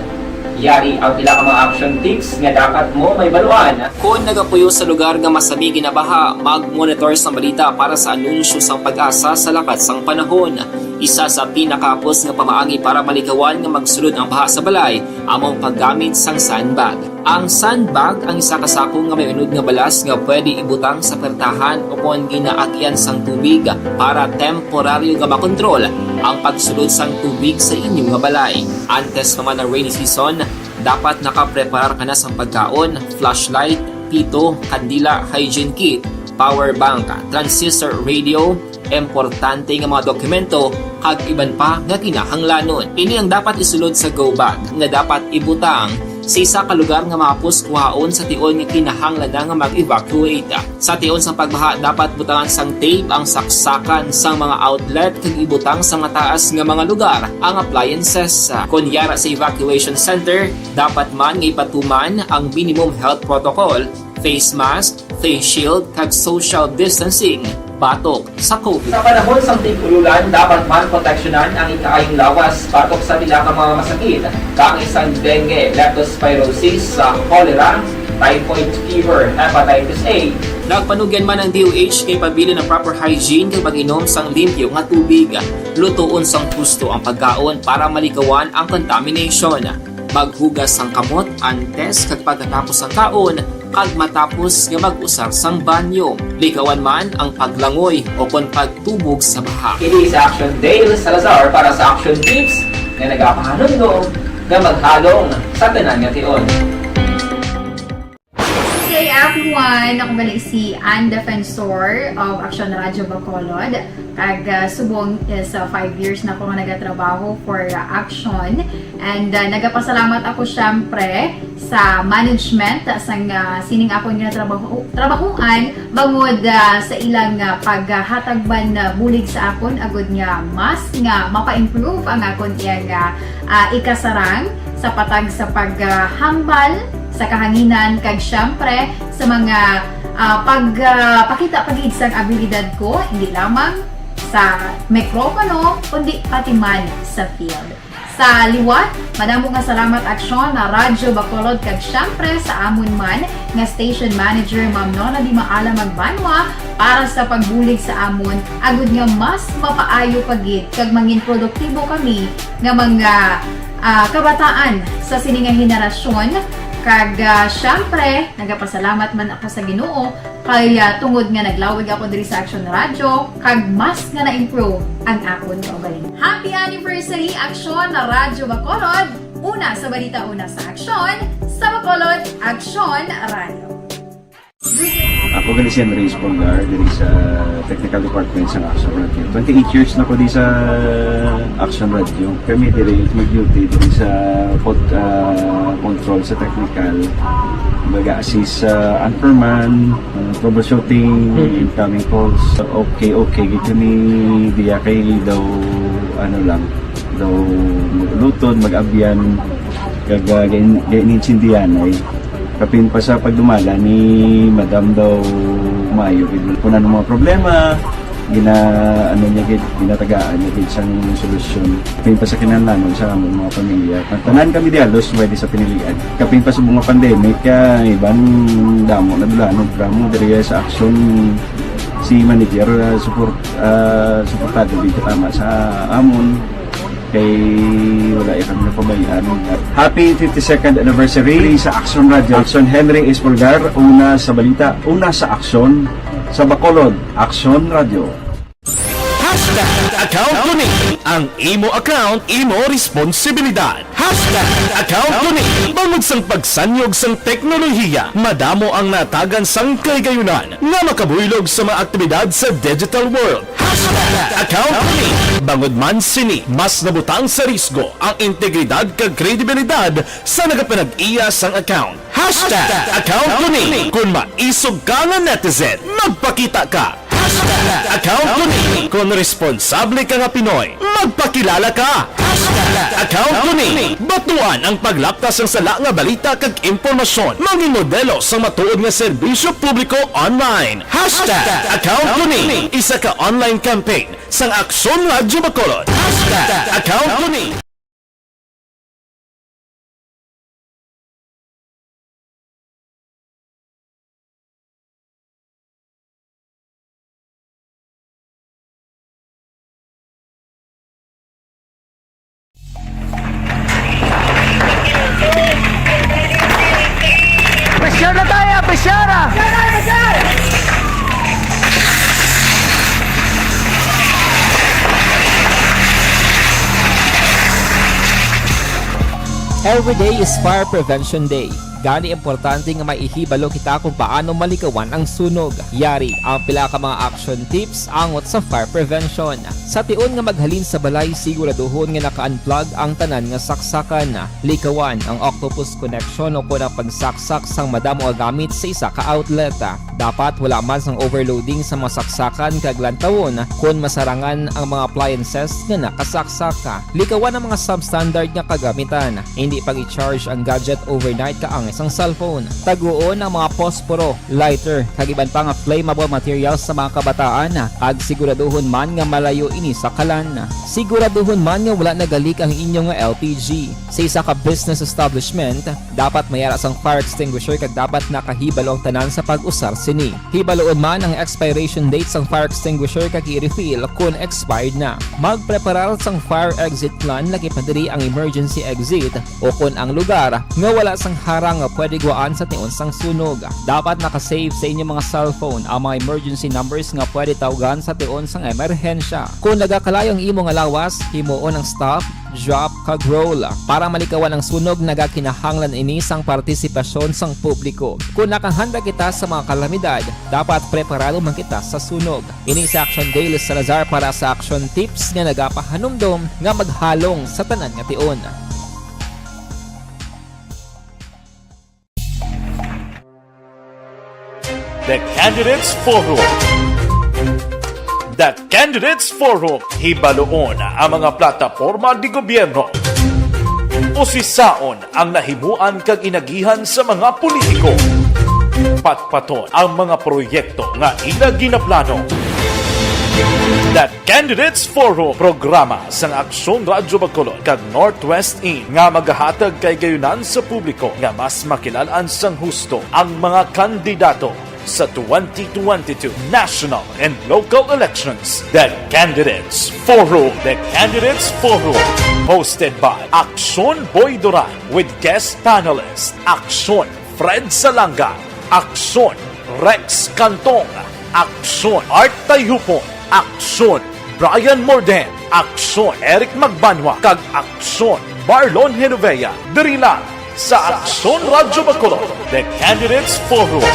Yari ang pila ka mga action tips nga dapat mo mahibaluan. Kon nagapuyo sa lugar nga masami ginabaha, mag-monitor sang balita para sa anunsyo sang PAGASA sa lakat sang panahon. Isa sa pinakahapos nga pamaagi para malikawan nga magsulod ang baha sa balay amo ang paggamit sang sandbag. Ang sandbag ang isa ka sako nga may unod nga balas nga pwede ibutang sa pertahan o kon ginaagyan sang tubig para temporaryo nga makontrol ang pagsulod sang tubig sa inyo nga balay. Antes pa man ang rainy season, dapat nakapreparar ka na sang pagkaon, flashlight, pito, kandila, hygiene kit, power bank, transistor radio, importante nga mga dokumento, kag iban pa nga kinahanglanon. Ini ang dapat isulod sa go bag nga dapat ibutang sa isa ka lugar nga mahapos kuhaon sa tion nga kinahanglan na nga mag-evacuate. Sa tion sang pagbaha, dapat butangan sang tape ang saksakan sang mga outlet kag ibutang sa mataas nga mga lugar ang appliances. Kon yara sa evacuation center, dapat man nga ipatuman ang minimum health protocol, face mask, face shield, kag social distancing batok sa COVID. Sa panahon sang tig-ululan, dapat man proteksyonan ang ikaayong lawas batok sa pila ka mga masakit, kaangay sang dengue, leptospirosis, sa cholera, typhoid fever, hepatitis A. Nagpanugyan man ang D O H kay pabilin ang proper hygiene kag pag-inom sang limpyo nga tubig. Lutoon sang husto ang pagkaon para malikawan ang contamination. Maghugas sang kamot antes kag pagkatapos sang kaon kag matapos nga mag-usar sang banyo. Likawan man ang paglangoy o kon pagtubog sa baha. Kini si Action Dale Salazar para sa Action Tips nga nagapahanumdom nga maghalong sa tanan nga tion. Good day, everyone! Ako gali si Ann Defensor of Action Radio Bacolod. Kag, ah, subong is, ah, five years na ko nga nagatrabaho for, ah, Action. And, ah, nagapasalamat ako, syempre, sa management, ah, sang, ah, sining akon nga trabaho, trabahoan, bangod, ah, sa ilang, ah, paghatag man, ah, bulig sa akon, agud nga mas nga mapa-improve ang akon iyang, ah, ah, ikasarang sa patag sa paghambal sa kahanginan, kag, syempre, sa mga, ah, pag, ah, pakita pa gid sang abilidad ko, hindi lamang sa mikropono, kundi pati man sa field. Sa liwat, madamo nga salamat, Aksyon na Radyo Bacolod, kag siyempre sa amon man nga station manager, Ma'am Nona Di Maala Magbanwa, para sa pagbulig sa amon, agud nga mas mapaayo pa gid kag mangin produktibo kami nga mga, ah, kabataan sa sini nga henerasyon. Kag, ah, siyempre, nagapasalamat man ako sa Ginoo kay, ah, tungod nga naglawig ako diri sa Aksyon Radyo, kag mas nga na-improve ang akon kaugalingon. Happy anniversary, Aksyon na Radyo Bacolod! Una sa balita, una sa aksyon, sa Bacolod, Aksyon Radyo. Ako gali si Henry Espolgar, diri sa technical department sa Aksyon Radio. Twenty-eight years na ko di sa Aksyon Radio. Kami diri mag-duty diri sa pod-, ah, control sa technical. Mag-assist sa anchorman, ah, troubleshooting, Mm. incoming calls. Okay, okay. Gid kami diya kay daw, ano lang, daw mag-ulutod, mag-abyan, kag, ah, gain-, gain-, intindihan ay. Kapin pa sa pagdumala ni Madam daw maayo gid. Kung ano mga problema, gina, ano niya gid, ginatagaan niya gid sang solusyon. Kapin pa sa kinahanglanon sa among mga pamilya. Ang tanan kami di halos pwede sa pinilian. Kapin pa sa mga pandemic, kaya iban damo na dulanog, damo diri sa aksyon si manager, ah, support, ah, suportado gid katama sa amon. Kay wala ya kami napabayaan. Happy fifty-second anniversary sa Aksyon Radio. Aksyon Henry Espolgar, una sa balita, una sa aksyon, sa Bacolod, Aksyon Radio. Hashtag account ko ni. Ang imo account, imo responsibilidad. Hashtag account ko ni. Bangod sang pagsanyog sang teknolohiya, madamo ang natagan sang kahigayunan nga makabuylog sa mga aktibidad sa digital world. Hashtag account ko ni. Bangod man sini, mas nabutang sa risgo ang integridad kag kredibilidad sa nagapanag-iya sang account. Hashtag account ko ni. Kung maisog ka nga netizen, magpakita ka. Hashtag account ko ni. Kung responsable ka nga Pinoy, magpakilala ka. Hashtag account ko ni. Batuan ang paglapta sang sala nga balita kag impormasyon. Mangin modelo sang matuod nga serbisyo publiko online. Hashtag account ko ni. Isa ka online campaign sang Aksyon Radyo Bacolod. Hashtag account ko ni. Pressure na tayo! Pressure! Every day is Fire Prevention Day. Gani, importante nga may ihibalo kita kung paano malikawan ang sunog. Yari ang pila ka mga action tips angot sa fire prevention. Sa tion nga maghalin sa balay, siguraduhon nga naka-unplug ang tanan nga saksakan. Likawan ang octopus connection o kon ang pagsaksak sang madamo nga gamit sa isa ka outlet. Dapat wala man sang overloading sa mga saksakan kag lantawon kon masarangan ang mga appliances nga nakasaksak. Likawan ang mga substandard nga kagamitan. Indi pag-i-charge ang gadget overnight kaangay sang cellphone. Taguon ang mga posporo, lighter, kag iban pa nga flammable materials sa mga kabataan, kag siguraduhon man nga malayo ini sa kalan. Siguraduhon man nga wala nagalik ang inyo nga L P G. Sa isa ka business establishment, dapat may ara sang fire extinguisher kag dapat nakahibalo ang tanan sa pag-usar sini. Hibaluon man ang expiration date sang fire extinguisher kag i-refill kon expired na. Magpreparar sang fire exit plan, lakip na diri ang emergency exit, o kon ang lugar nga wala sang harang nga pwede gwaan sa tion sang sunog. Dapat naka-save sa inyo mga cellphone ang mga emergency numbers nga pwede tawgan sa tion sang emerhensya. Kon nagakalayo ang imo nga lawas, himuon ang stop, drop, kag roll. Para malikawan ang sunog, nagakinahanglan ini sang partisipasyon sang publiko. Kon nakahanda kita sa mga kalamidad, dapat preparado man kita sa sunog. Ini si Action Day, Liz Salazar para sa Action Tips nga nagapahanumdom nga maghalong sa tanan nga tion. The Candidates Forum. The Candidates Forum. Hibaluon ang mga plataporma de gobyerno. Usisaon ang nahimuan kag inagihan sa mga politiko. Patpaton ang mga proyekto nga ila ginaplano. The Candidates Forum, programa sang Aksyon Radyo Bacolod kag Northwest In nga magahatag kay gayunan sa publiko nga mas makilal-an sang husto ang mga kandidato sa twenty twenty-two national and local elections. The Candidates Forum. The Candidates Forum, hosted by Aksyon Boy Duran with guest panelist Aksyon Fred Salanga, Aksyon Rex Cantong, Aksyon Art Tayhupon, Aksyon Brian Morden, Aksyon Eric Magbanwa, kag Aksyon Marlon Genovea. Diri lang sa Aksyon Radyo Bacolod, The Candidates Forum.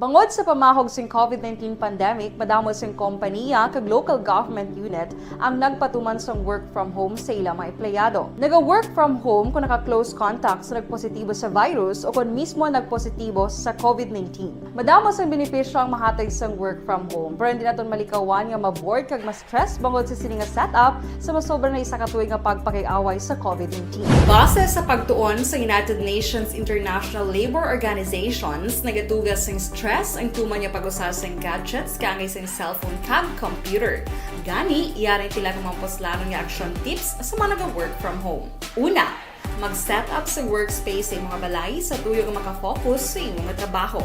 Bangod sa pamahog sing COVID nineteen pandemic, madamo sing kompanya kag local government unit ang nagpatuman sang work from home sa ila mga empleyado. Naga-work from home kon naka-close contact sa nagpositibo sa virus o kon mismo nagpositibo sa COVID nineteen. Madamo sang benepisyo ang mahatag sang work from home, pero hindi naton malikawan nga ma-bored kag ma-stress bangod sa sini nga setup sa masobra na isa ka tuig nga pagpakig-away sa COVID nineteen. Base sa pagtuon sa United Nations International Labor Organizations, nagatuga sing stress ang tuman nga pag-usa sing gadgets kaangay sing cellphone kag computer. Gani, yari ang pila ka mga puslanon nga action tips sa mga naga-work from home. Una, mag-set up sa workspace sa imong balay sa tuyo nga makafocus sa imong trabaho.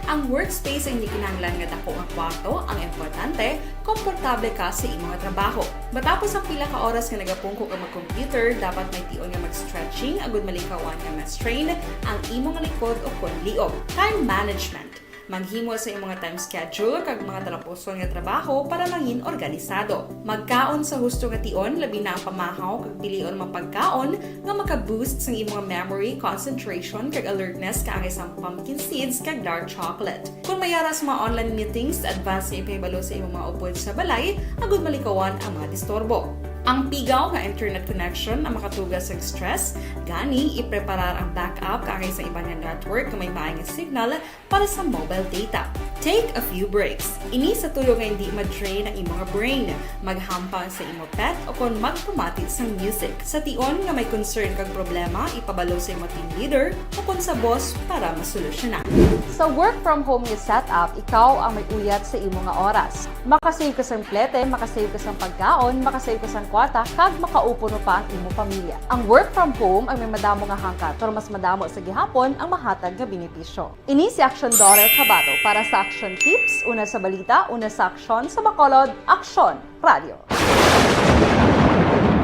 Ang workspace ang hindi kinahanglan nga dako nga kwarto, ang importante, komportable ka sa imong trabaho. Matapos ang pila ka oras nga nagapungko ka mag-computer, dapat may tion nga mag-stretching agud malikawan nga ma-strain ang imong likod o kon liog. Time management. Maghimo sa imong time schedule kag mga talapuson nga trabaho para mangin organisado. Magkaon sa husto nga tion, labi na ang pamahaw kag pilion mga pagkaon nga maka-boost sang imong memory, concentration, kag alertness kaangay sang pumpkin seeds kag dark chocolate. Kon may ara sa mga online meetings, advance nga ipahibalo sa imong mga upod sa balay agud malikawan ang mga disturbo. Ang pigaw nga internet connection ang makatuga sang stress, gani ipreparar ang backup kaangay sa iban nga network nga may maayo nga signal para sa mobile data. Take a few breaks. Ini sa tuyo nga hindi ma-drain ang imo nga brain. Maghampang sa imo pet o kon magpamati sang music. Sa tion nga may concern kag problema, ipabalo sa imo team leader o kon sa boss para masolusyonan. Sa work from home nga setup, ikaw ang may uyat sa imo nga oras. Makasave ka sang plete, makasave ka sang pagkaon, makasave ka sang kwarta, kag makaupuno pa ang imo pamilya. Ang work from home ang may madamo nga hangkat, pero mas madamo sa gihapon ang mahatag nga benepisyo. Ini si Action Daughter Kabato para sa Action Tips, una sa balita, una sa aksyon, sa Bacolod, Aksyon Radio.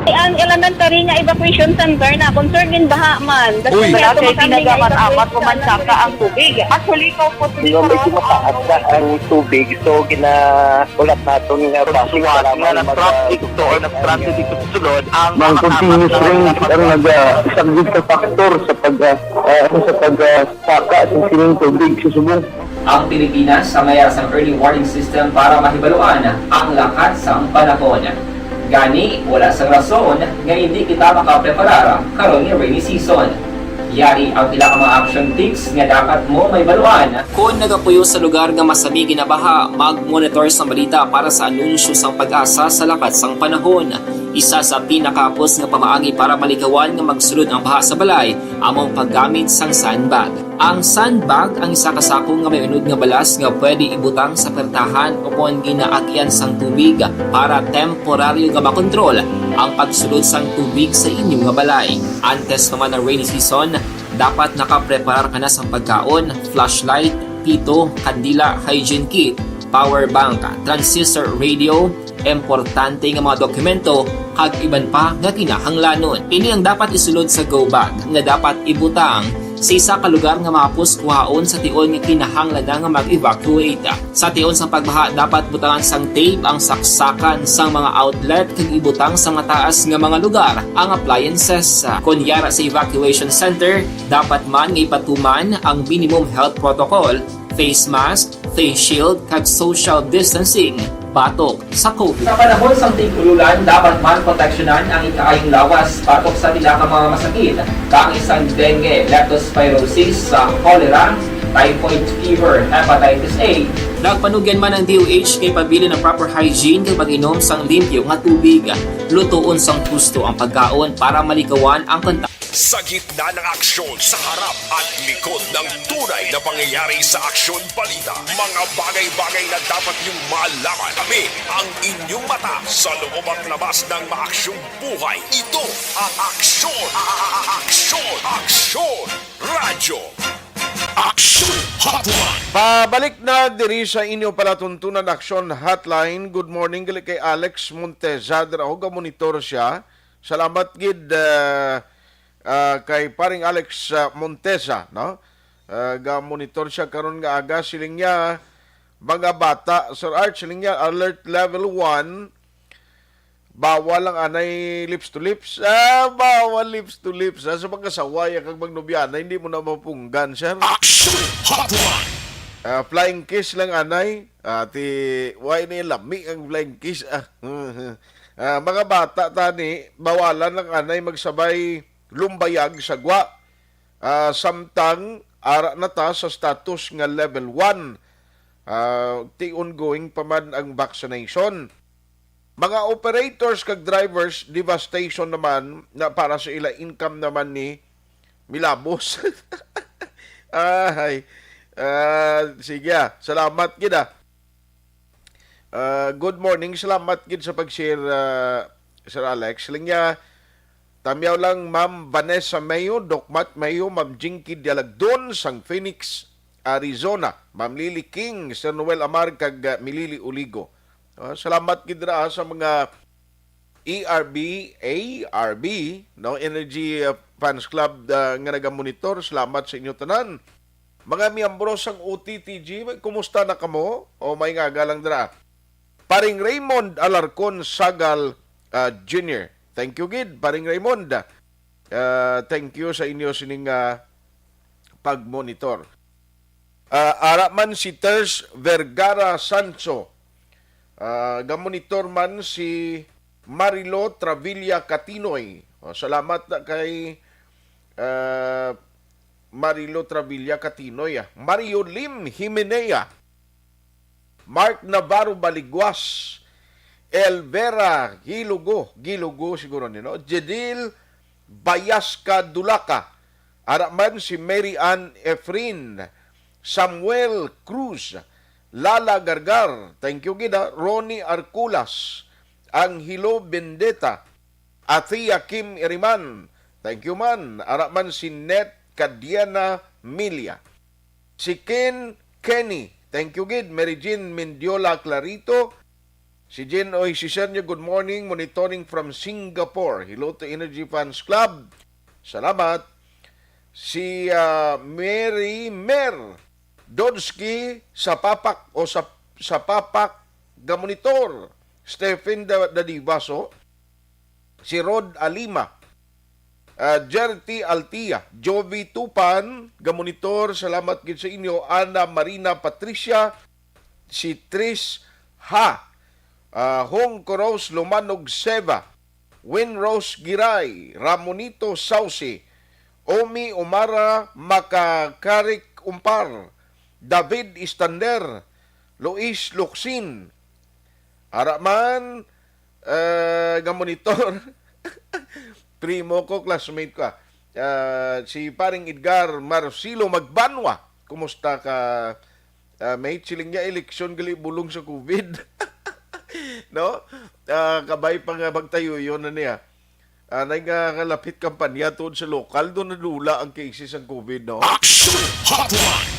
Ang elementary nga evacuation center na concern in baha man. Uy. Wala kay ginagaman amat ko man saka ang tubig. Actually, ikaw po, nga medyo mataas na ang tubig, so ginaulat naton nga base nga lamang nag-traffic to or nag-transit dito sa sulod ang mga continuous rain ang nag-, ah, isang sa factor sa pag, ah, ah, sa pag, ah, saka sa sining tubig sa subong. Ang Pilipinas ang may ara sang early warning system para mahibaluan ang lakat sang panahon. Gani, wala sang rason nga hindi kita makapreparar karon nga rainy season. Yari ang pila ka mga action tips nga dapat mo mahibaluan. Kon nagapuyo sa lugar nga masami ginabaha, mag-monitor sang balita para sa anunsyo sang PAGASA sa lakat sang panahon. Isa sa pinakahapos nga pamaagi para malikawan nga magsulod ang baha sa balay amo ang paggamit sang sandbag. Ang sandbag ang isa ka sako nga may unod nga balas nga pwede ibutang sa pertahan o kon ginaagyan sang tubig para temporaryo nga makontrol ang pagsulod sang tubig sa inyo nga balay. Antes pa man ang rainy season, dapat nakapreparar ka na sang pagkaon, flashlight, pito, kandila, hygiene kit, power bank, transistor radio, importante nga mga dokumento, kag iban pa nga kinahanglanon. Ini ang dapat isulod sa go bag nga dapat ibutang sa isa ka lugar nga mahapos kuhaon sa tion nga kinahanglan na nga mag-evacuate. Sa tion sang pagbaha, dapat butangan sang tape ang saksakan sang mga outlet kag ibutang sa mataas nga mga lugar ang appliances. Kon yara sa evacuation center, dapat man nga ipatuman ang minimum health protocol, face mask, face shield, kag social distancing batok sa COVID. Sa panahon sang tig-ululan, dapat man proteksyonan ang ikaayong lawas batok sa pila ka mga masakit, kaangay sang dengue, leptospirosis, sa cholera, typhoid fever, hepatitis A. Nagpanugyan man ang D O H nga ipabilin ang proper hygiene kag pag-inom sang limpyo nga tubig. Lutoon sang husto ang pagkaon para malikawan ang kontak- Sa gitna ng aksyon, sa harap at likod ng tunay na pangyayari sa Aksyon Balita, mga bagay-bagay na dapat niyong malaman. Kami ang inyong mata sa loob at labas ng maaksyong buhay. Ito ang Aksyon, Aksyon, Aksyon Radyo. Action Hotline. Pabalik na diri sa inyo palatuntunan, Action Hotline. Good morning, gali kay Alex Monteza. Dira ho, ga-monitor siya. Salamat gid, ah, ah, kay paring Alex, ah, Monteza, no? Ah, ga-monitor siya karon nga aga. Siling niya, mga bata, Sir Art, siling niya, alert level one. Bawal ang anay lips to lips. Ah, bawal lips to lips. Ah, sa pagkasaway kag magnobyanan, hindi mo na mapunggan, sir. Action Hotline. Ah, flying kiss lang anay. Ah, ti, why ni lami ang flying kiss? Ah, ah, mga bata tani, bawalan ang anay magsabay lumbayag sa gwa. Ah, samtang ara na ta sa status nga level one. Ah, ti ongoing pa man ang vaccination. Mga operators kag drivers, devastation naman na para sa ila income naman ni milabos. Ay, ah, sige, ah. Salamat gid, ah. Ah, good morning. Salamat gid sa pag-share, ah, Sir Alex. Linya, tamyaw lang, Ma'am Vanessa Mayo, Doc Matt Mayo, Ma'am Jinky Dialagdon sang Phoenix, Arizona, Ma'am Lily King, Sir Noel Amar, kag, ah, Milili Uligo. Ah, salamat gid ra sa mga E R B, A R B, no? Energy, ah, Fans Club, ah, nga nagamonitor. Salamat sa inyo tanan. Mga miyembro sang O T T G, kumusta na kamo? O may nga galang dira? Paring Raymond Alarcon Sagal, ah, Junior. Thank you gid, Paring Raymond. Ah, thank you sa inyo sining, ah, pagmonitor. Ah, ara man si Ters Vergara Sancho. Ah, gamonitor man si Marilo Travilla Catinoy. Oh, salamat na kay, ah, Marilo Travilla Catinoy, ah. Mario Lim Himenea. Mark Navarro Baliguas, Elvera Gilugo, Gilugo siguro ni, no? Jedil Bayasca Dulaca, ara man si Mary Ann Efrin, Samuel Cruz, Lala Gargar, thank you gid, ah, Ronnie Arculas, Angelo Bendeta, Athea Kim Iriman, thank you man, ara man si Net Cadiana Milia. Si Ken Kenny, thank you gid. Mary Jean Mendiola Clarito, si Jean Oy Sisenio, good morning, monitoring from Singapore. Hello to Energy Fans Club. Salamat. Si, ah, Mary Mer Dodski sa Papak o sa, sa Papak gamonitor. Stephen Da-, Dadivaso, si Rod Alima, ah, Jerty Altia, Jovi Tupan, gamonitor, salamat gid sa inyo, Ana Marina Patricia, si Tris Ha, ah, Hong Koros Lumanog Seva, Win Rose Giray, Ramonito Sauce, Omi Umara Makakarik Umpar, David Istander, Luis Luksin, ara man, eh, nga monitor. Primo ko, classmate ko, ah. Ah, si Paring Edgar Marcelo Magbanwa. Kumusta ka, ah, mate? Siling niya, eleksyon gali bulong sa COVID. No? Ah, kabay pa nga magtayuyon na niya. Anay nga kalapit kampanya tuod sa lokal, doon nadula ang cases ang COVID, no? Action Hotline!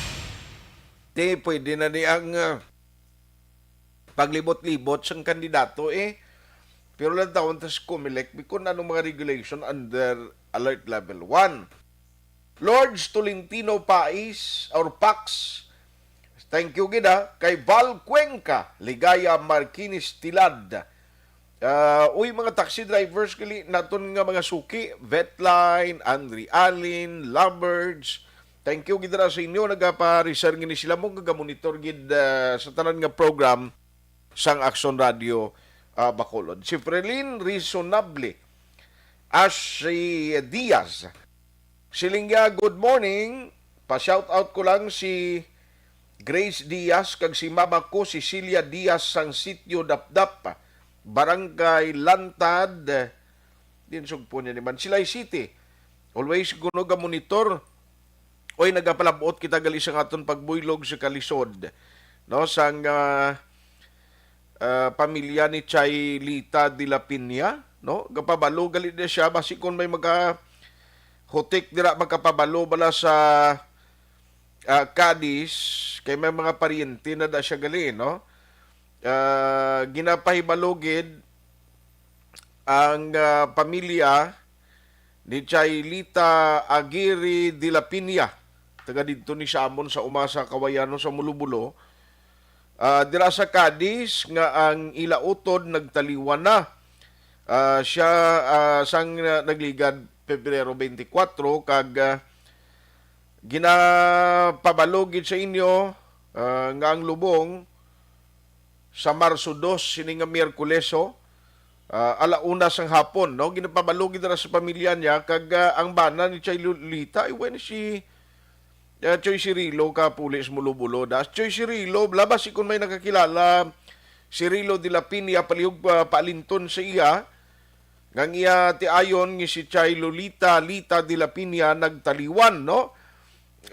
Di, pwede na ni ang, ah, paglibot-libot sang kandidato, eh. Pero lang tawon tas Comelec, kung anong mga regulation under Alert Level one. Lords Tolentino Pais or Pax, thank you gid, ha. Kay Val Cuenca, Ligaya Marquines Tilad. Ah, uy, mga taxi drivers, gali naton nga mga suki, Vetline, Andre Allen, Lovebirds. Thank you gid ra sa inyo, nagapa-reserve gini sila mo, nagamonitor gid, ah, sa tanan nga program sang Action Radio, ah, Bacolod. Si Frelin Reasonable, Ashley Diaz, siling niya, "Good morning. Pa-shout out ko lang si Grace Diaz kag si mama ko, Cecilia Diaz, sang Sitio Dapdap, Barangay Lantad, din sugpo niya ni man, Silay City. Always kuno ga monitor. Oy, nagapalabot kita gali sa aton pagbuylog sa kalisod, no, sang ah, ah, pamilya ni Chay Lita de la Piña, no? Gapabalo gali na siya, basi kung may magahutik dira, magkapabalo bala sa ah, Cadiz, kay may mga paryente na da siya gali, no? Ah, ginapahibalo gid ang ah, pamilya ni Chailita Aguirre de la Piña, taga didto ni sa amon sa Umasa, Kawayano sa Mulubulo. Ah, dira sa Cadiz nga ang ila utod nagtaliwan na. Ah, siya ah, sang ah, nagligad Pebrero twenty-four, kag ah, ginapabalo gid sa inyo ah, nga ang lubong sa Marso dos, sini nga Miyerkules, oh, ah, ala una sang hapon, no? Ginapabalo gid ra sa pamilya niya, kag ah, ang bana ni Chay Lolita, ay, when si ah, Choy Cirilo ka pulis Mulubulo. Das Choy Cirilo, labas si kun may nakakilala, Cirilo de la Piña, palihog pa, paalinton sa iya, nga ang iya tiayon nga si Chay Lolita Lita de la Piña nagtaliwan, no?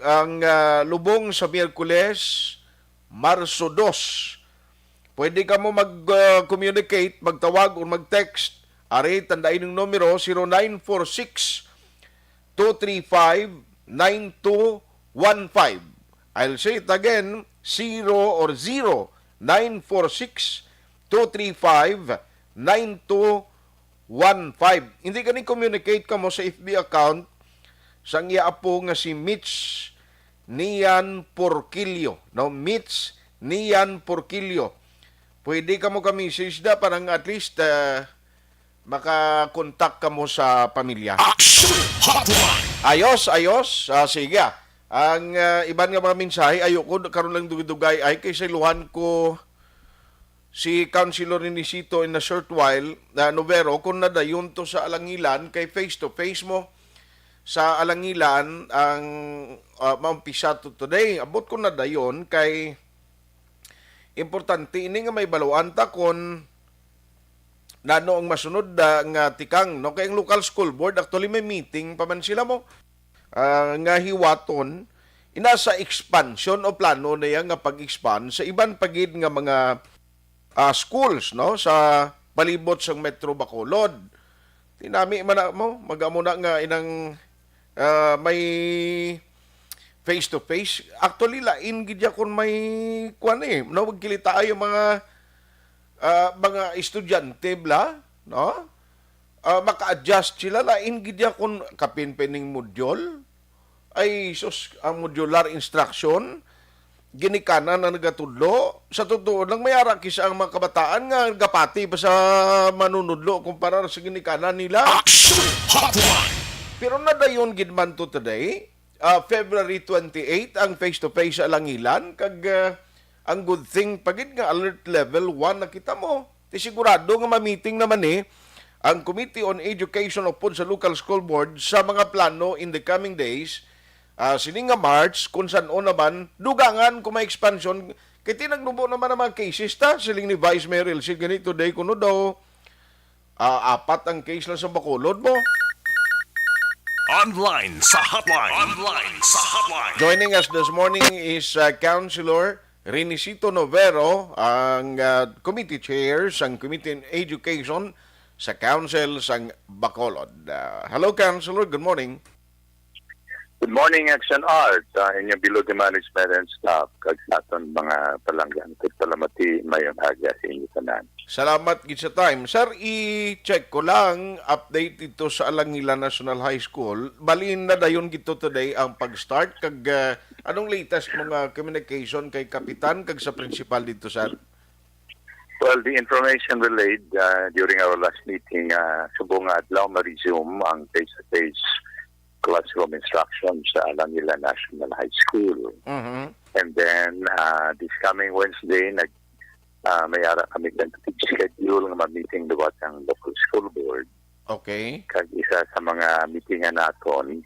Ang ah, lubong sa Miyerkules, Marso dos. Pwede kamo mag-communicate, magtawag o mag-text. Ari, tandaan yung numero, zero nine four six, two three five, nine two one five. I'll say it again, zero or zero nine four six, two three five, nine two one five. Hindi gani communicate kamo sa F B account sang iya apo nga si Mitch Nian Porquillo, no? Mitch Nian Porquillo. Pwede kamo ka-message da para nga at least ah, makakontak kamo sa pamilya. Action Hotline! Ayos, ayos. Ah, sige ah. Ang ah, iban nga mga mensahe, ayoko karon lang dugay-dugay ay kay sayluhan ko si Councilor Ninisito in a short while, na Novero, kung nadayon to sa Alangilan, kay face to face mo sa Alangilan ang ah, maumpisa to today. Abot ko nadayon kay importante ini nga may baluan ta kon nano ang masunod ah, nga tikang, no? Kay ang local school board, actually, may meeting pa man sila mo ah, nga hiwaton ina sa expansion o plano niya nga pag-expand sa iban pa gid nga mga ah, schools, no, sa palibot sang Metro Bacolod. Tinami man na mo, mag-amo na nga inang ah, may face to face. Actually, lain gid ya kung may kuan eh, no, magkilita ay mga ah, mga estudyante bla, no? Ah, maka-adjust sila, lain gid ya kung kapin pa ning module. Ay sus, ang modular instruction, ginikanan na nagatudlo. Sa totoo lang, may ara kisa ang mga kabataan nga nagapati pa sa manunudlo kumpara sa ginikanan nila. Action Hotline! Pero nadayon gid man to today, ah, February twenty-eight, ang face-to-face sa Alangilan, kag ah, ang good thing pa gid nga alert level one na kita mo. Ti sigurado nga ma-meeting naman ni ang Committee on Education upod sa local school board sa mga plano in the coming days, ah, sini nga March, kung san-o naman, dugangan kung may expansion. Kay tinagnubo naman ang mga cases ta, siling ni Vice Mayor Elsie gani today, kuno daw, ah, apat ang case lang sa Bacolod mo. Online sa hotline. Online sa hotline. Joining us this morning is uh, Councilor Renisito Novero, ang uh, committee chair sang Committee on Education sa Council sang Bacolod. Uh, hello, Councilor. Good morning. Good morning, Action Art, uh, inyong bilog nga management and staff, kag sa aton mga palangga. Ug palamati, mayong aga sa inyo tanan. Salamat gid sa time. Sir, i-check ko lang, update dito sa Alangilan National High School. Bali na dayon gito today ang pag-start. Kag uh, anong latest mga communication kay Kapitan kag sa principal dito, sir? Well, the information relayed uh, during our last meeting, uh, subong nga adlaw ma-resume ang face-to-face classroom instruction sa Alangilan National High School. Mhm. And then, uh, this coming Wednesday, nag, uh, may ara kami tentative schedule nga ma-meeting liwat ang local school board. Okay. Kag isa sa mga meetingan naton,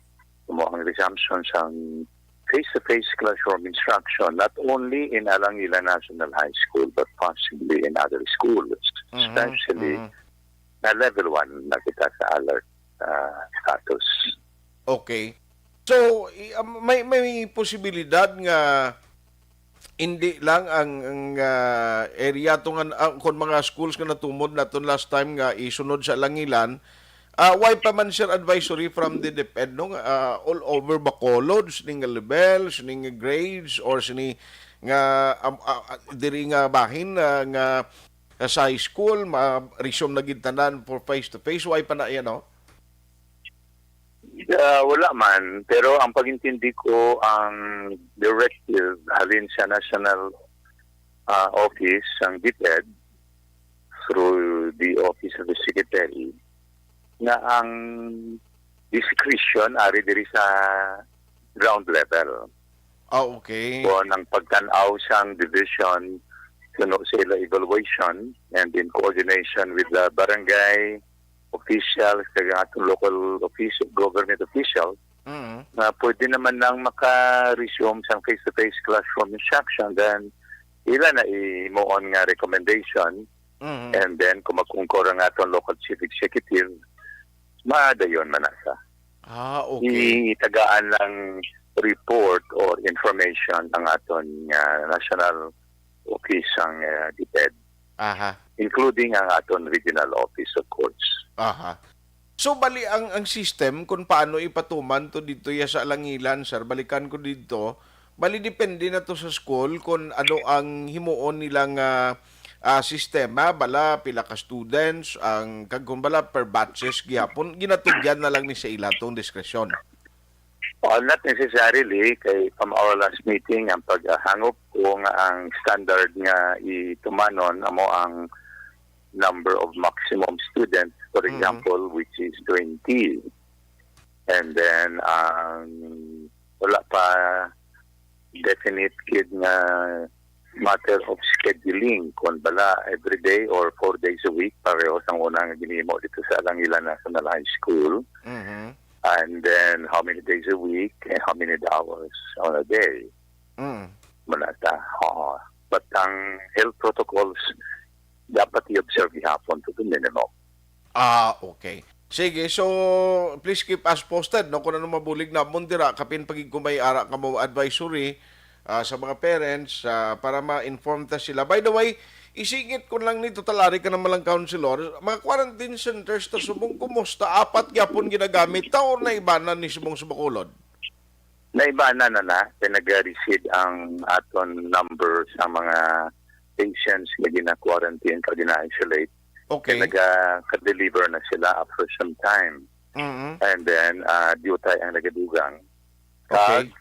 mo ang resumption sang face-to-face classroom instruction, not only in Alangilan National High School, but possibly in other schools, Mhm, especially mhm. na level one na kita sa alert uh, status. Okay. So, i-, um, may, may posibilidad nga hindi lang ang, ang, ah, area to nga, ah, kung mga schools nga natumod naton last time nga isunod sa Alangilan, ah, way pa man, sir, advisory from the DepEd, no? Ah, all over Bacolod, sining nga level, sining nga grades, or sini nga, um, ah, ah, diri nga bahin, ah, nga, ah, sa high school, ma-resume na gid tanan for face to face, way pa na yan, no? Ah, wala man, pero ang pag-intindi ko, ang directive halin sa national, ah, office, ang DepEd, through the office of the secretary, nga ang discretion ari diri sa ground level. Ah, okay. Kon ang pagtan-aw sang division suno sa ila evaluation and in coordination with the barangay officials kag ang atong local official, government official, Mm. nga pwede naman nang maka-resume sang face-to-face classroom instruction, then ila na ihimuon nga recommendation. Mm. And then kung magkungkor ang aton local chief executive, madayon man na sa Ah, okay. itagaan lang report or information ang aton nga national office ang, uh, DepEd, Aha. including ang aton regional office, of course. Aha. So, bali ang, ang system kung paano ipatuman to dito ya sa Alangilan, sir, balikan ko dito. Bali, depende na to sa school kung ano ang himuon nila nga, ah, sistema, bala, pila ka students, ang, kag kung bala, per batches gihapon, ginatugyan na lang ni sa ila tong diskresyon. Uh, not necessarily, kay from our last meeting, ang paghangop ko nga ang standard nga itumanon amo ang number of maximum students, for Mhm. example, which is twenty. And then, ang wala pa definite kid nga matter of scheduling, kung bala every day or four days a week, pareho sang una nga ginhimo dito sa Alangilan National High School. Mhm. And then, how many days a week and how many hours on a day? Mm. Muna ta. Oo. But ang health protocols, dapat i-observe gihapon to the minimum. Ah, okay. Sige, so please keep us posted, no, kung ano mabulig namon dira, kapin pagig kung may ara ka mo advisory, ah, sa mga parents, ah, para ma-inform ta sila. By the way, isingit ko lang ni, total ari ka naman lang counselor, mga quarantine centers ta subong, kumusta? Apat gyapon ginagamit ta or naibanan ni subong sa Bacolod? Naibanan na na, kay nag-recede ang aton number sa mga patients nga gina-quarantine kag gina-isolate. Okay. Kay naga-deliver na sila after some time. Mhm. And then, ah, diutay ang nagadugang. Okay.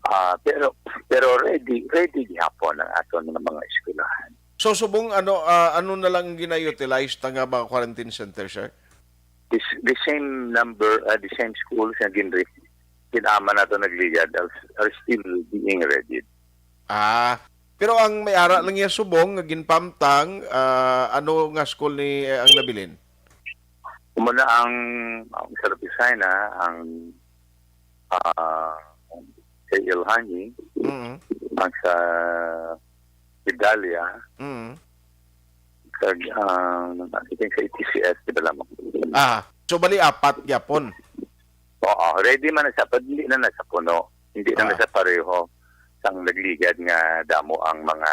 Ah, pero pero ready ready gihapon ang aton nga mga eskwelahan. So subong ano, ah, ano na lang ang gina-utilize ta nga mga quarantine center, sir? This, the same number, ah, the same schools nga ginre ginaman nato nagligad are, are still being ready. Ah, pero ang may ara lang niya subong nga ginpamtang, ah, ano nga school ni, eh, ang nabilin? Muna ang, ang sa Lapisay na, ang, ah, kay Ilhani, Mm. ang sa Vidalia, Mm. kag ang, I think, sa E T C S, di ba lamang? Ah, so bali apat gyapon. Oo, ready man na sa, pag hindi na nasa puno. Hindi na Ah. nasa pareho sang nagligad nga damo ang mga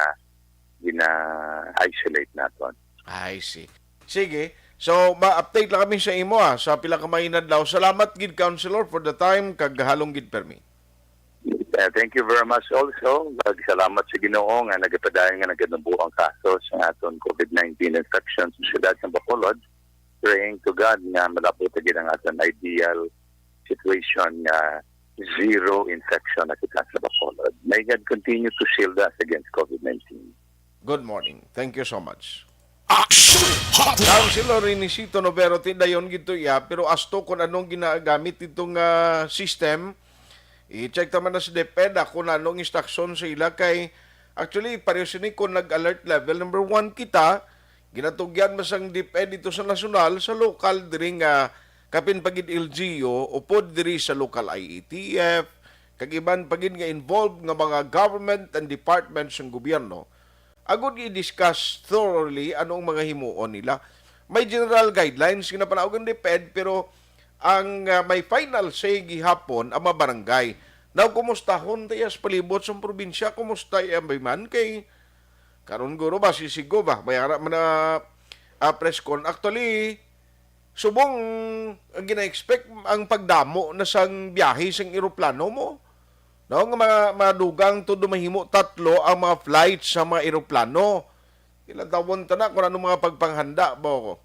gina-isolate naton. I see. Sige. So, ma-update lang kami sa imo, ah, sa pila ka mga inadlaw. Salamat gid, Councilor, for the time, kag halong gid permi. Uh, thank you very much also. Salamat sa Ginoo nga nagapadayon nga naganubo ang kaso sa aton COVID nineteen infection sa siyudad sa Bacolod. Praying to God nga malabot gid ang aton ideal situation nga zero infection na kita sa Bacolod. May God continue to shield us against COVID nineteen. Good morning. Thank you so much. Action Hotline. Councilor Renisito Novero, ti dayon gid to iya, pero as to kung anong ginagamit itong, ah, system, i-check naman na sa DepEd, ako na anong instruction sa ila kay, actually, pareho sini kung nag-alert level number one kita, ginatugyan man sang DepEd dito sa nasyonal, sa lokal diri nga kapin pa gid L G U, upod diri sa local I E T F, kag iban pa gid nga involved nga mga government and departments sang gobyerno, agud i-discuss thoroughly anong mga himuon nila. May general guidelines nga napanaog ang DepEd, pero Ang, ah, may final say gihapon ang mga barangay. Now, kumustahon ta iya sa palibot sang probinsya? Kumusta iya, bay man? Kay karon guro ba, sisigo ba? May ara man na, ah, press con. Actually, subong ang gina-expect ang pagdamo na sang biyahe sang eroplano mo. No, nga ma-, madugang todo mahimo tatlo ang mga flights sa mga eroplano. Ilantawon ta na kung ano mga pagpanghanda ba.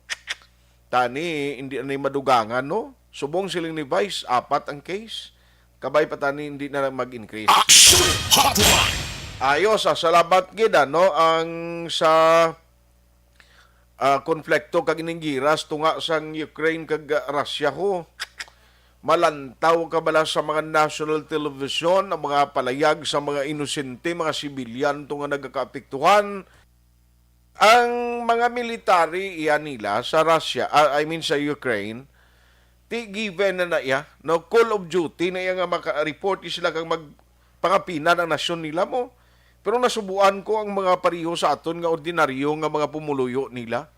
Tani, hindi na ni madugangan, no? Subong siling ni Vice, apat ang case. Kabay pa tani, hindi na mag-increase. Action Hotline! Ayos, ah, salamat gid, ano, ang sa, ah, konflikto kag ining giras tunga sang Ukraine kag, ah, Russia, ho. Malantaw ka bala sa mga national television ang mga palayag sa mga inosente, mga sibilyan to nga nagakaapektuhan? Ang mga military iya nila sa Russia, ah, I mean sa Ukraine, ti given na na iya, no, call of duty na iya nga maka-report sila kag magpangapinan ang nasyon nila mo. Pero nasubuan ko ang mga pariho sa aton nga ordinaryo nga mga pumuluyo nila.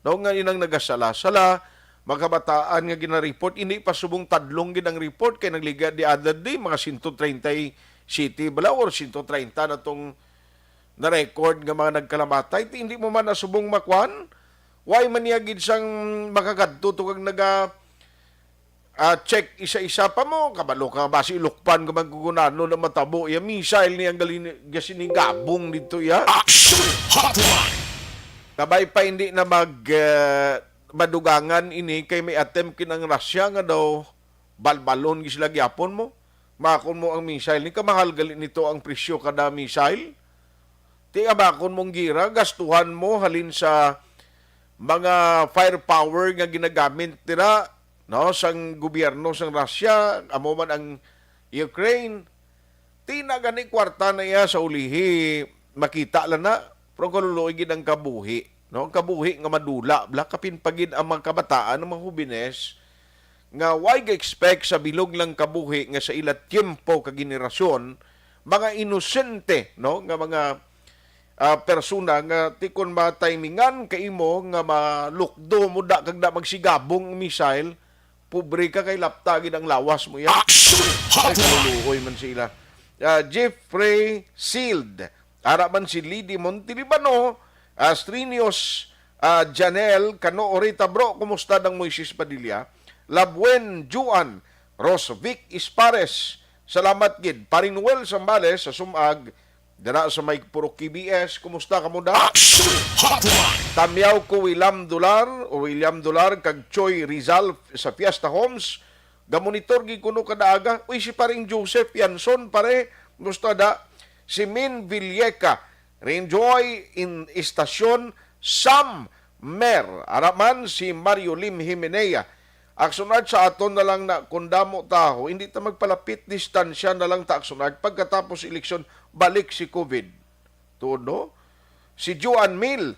No, nga inang nagasala-sala, mga kabataan nga gina-report, hindi pa subong tadlong gid ang report kay nagliga the other day, mga sento treinta y siete bala or sento treinta na tong na-record nga mga nagkalamatay, ti hindi mo man nasubong makuan? Why man niya gid sang makakadto to kag naga, ah, check isa-isa pa mo? Kabalo ka ba si Ilukpan ka man kung ano na matabo iya missile niya ang gali-, gasinigabong dito iya? Action Hotline! Kabay pa hindi na mag, eh, madugangan ini kay may attempt kinang Russia nga daw balbalon gid sila gyapon mo. Makon mo ang missile ni, kamahal gali nito ang presyo kada missile. Ti abakon mong gira, gastuhan mo halin sa mga firepower nga ginagamit nila, no, sang gobyerno sang Russia, amo man ang Ukraine. Ti na gani kwarta na iya sa ulihi, makita lang na, pero kaluluoy gid ang kabuhi, no? Ang kabuhi nga madula, bla, kapin pa gid ang mga kabataan, ang mga hubines, nga way ga-expect sa bilog lang kabuhi nga sa ila tiyempo kag henerasyon, mga inosente, no, nga mga, ah, persona nga ti kon matimingan ka imo nga malukdo mo da kag da magsigabong ang missile, pobre ka kay lapta gid ang lawas mo iya. Action! Ay, kaluluoy man sila. Ah, Jeffrey Sealed, ara man si Lady Montelibano, Astrinios, ah, Janelle, Kano Orita, bro, kumusta dang Moises Padilla? Labuen Juan, Rosvic Ispares, salamat gid. Paring Noel Sambales sa Sumag, dira sa may Purok K B S, kumusta kamo da? Action Hotline! Tamyaw ko William Dular, o William Dular, kag Choi Rizal sa Fiesta Homes. Gamonitor gid kuno kada aga. Uy, si Paring Joseph Yanson, pare, kumusta da? Si Min Villeca, Renjoy in Estacion, Sam Mer, ara man si Mario Lim Himenea. Action Art, sa aton na lang na, kung damo taho, hindi ta magpalapit, distansya na lang ta, Action Art. Pagkatapos eleksyon, balik si COVID. Tuod, no? Si Joan Mil,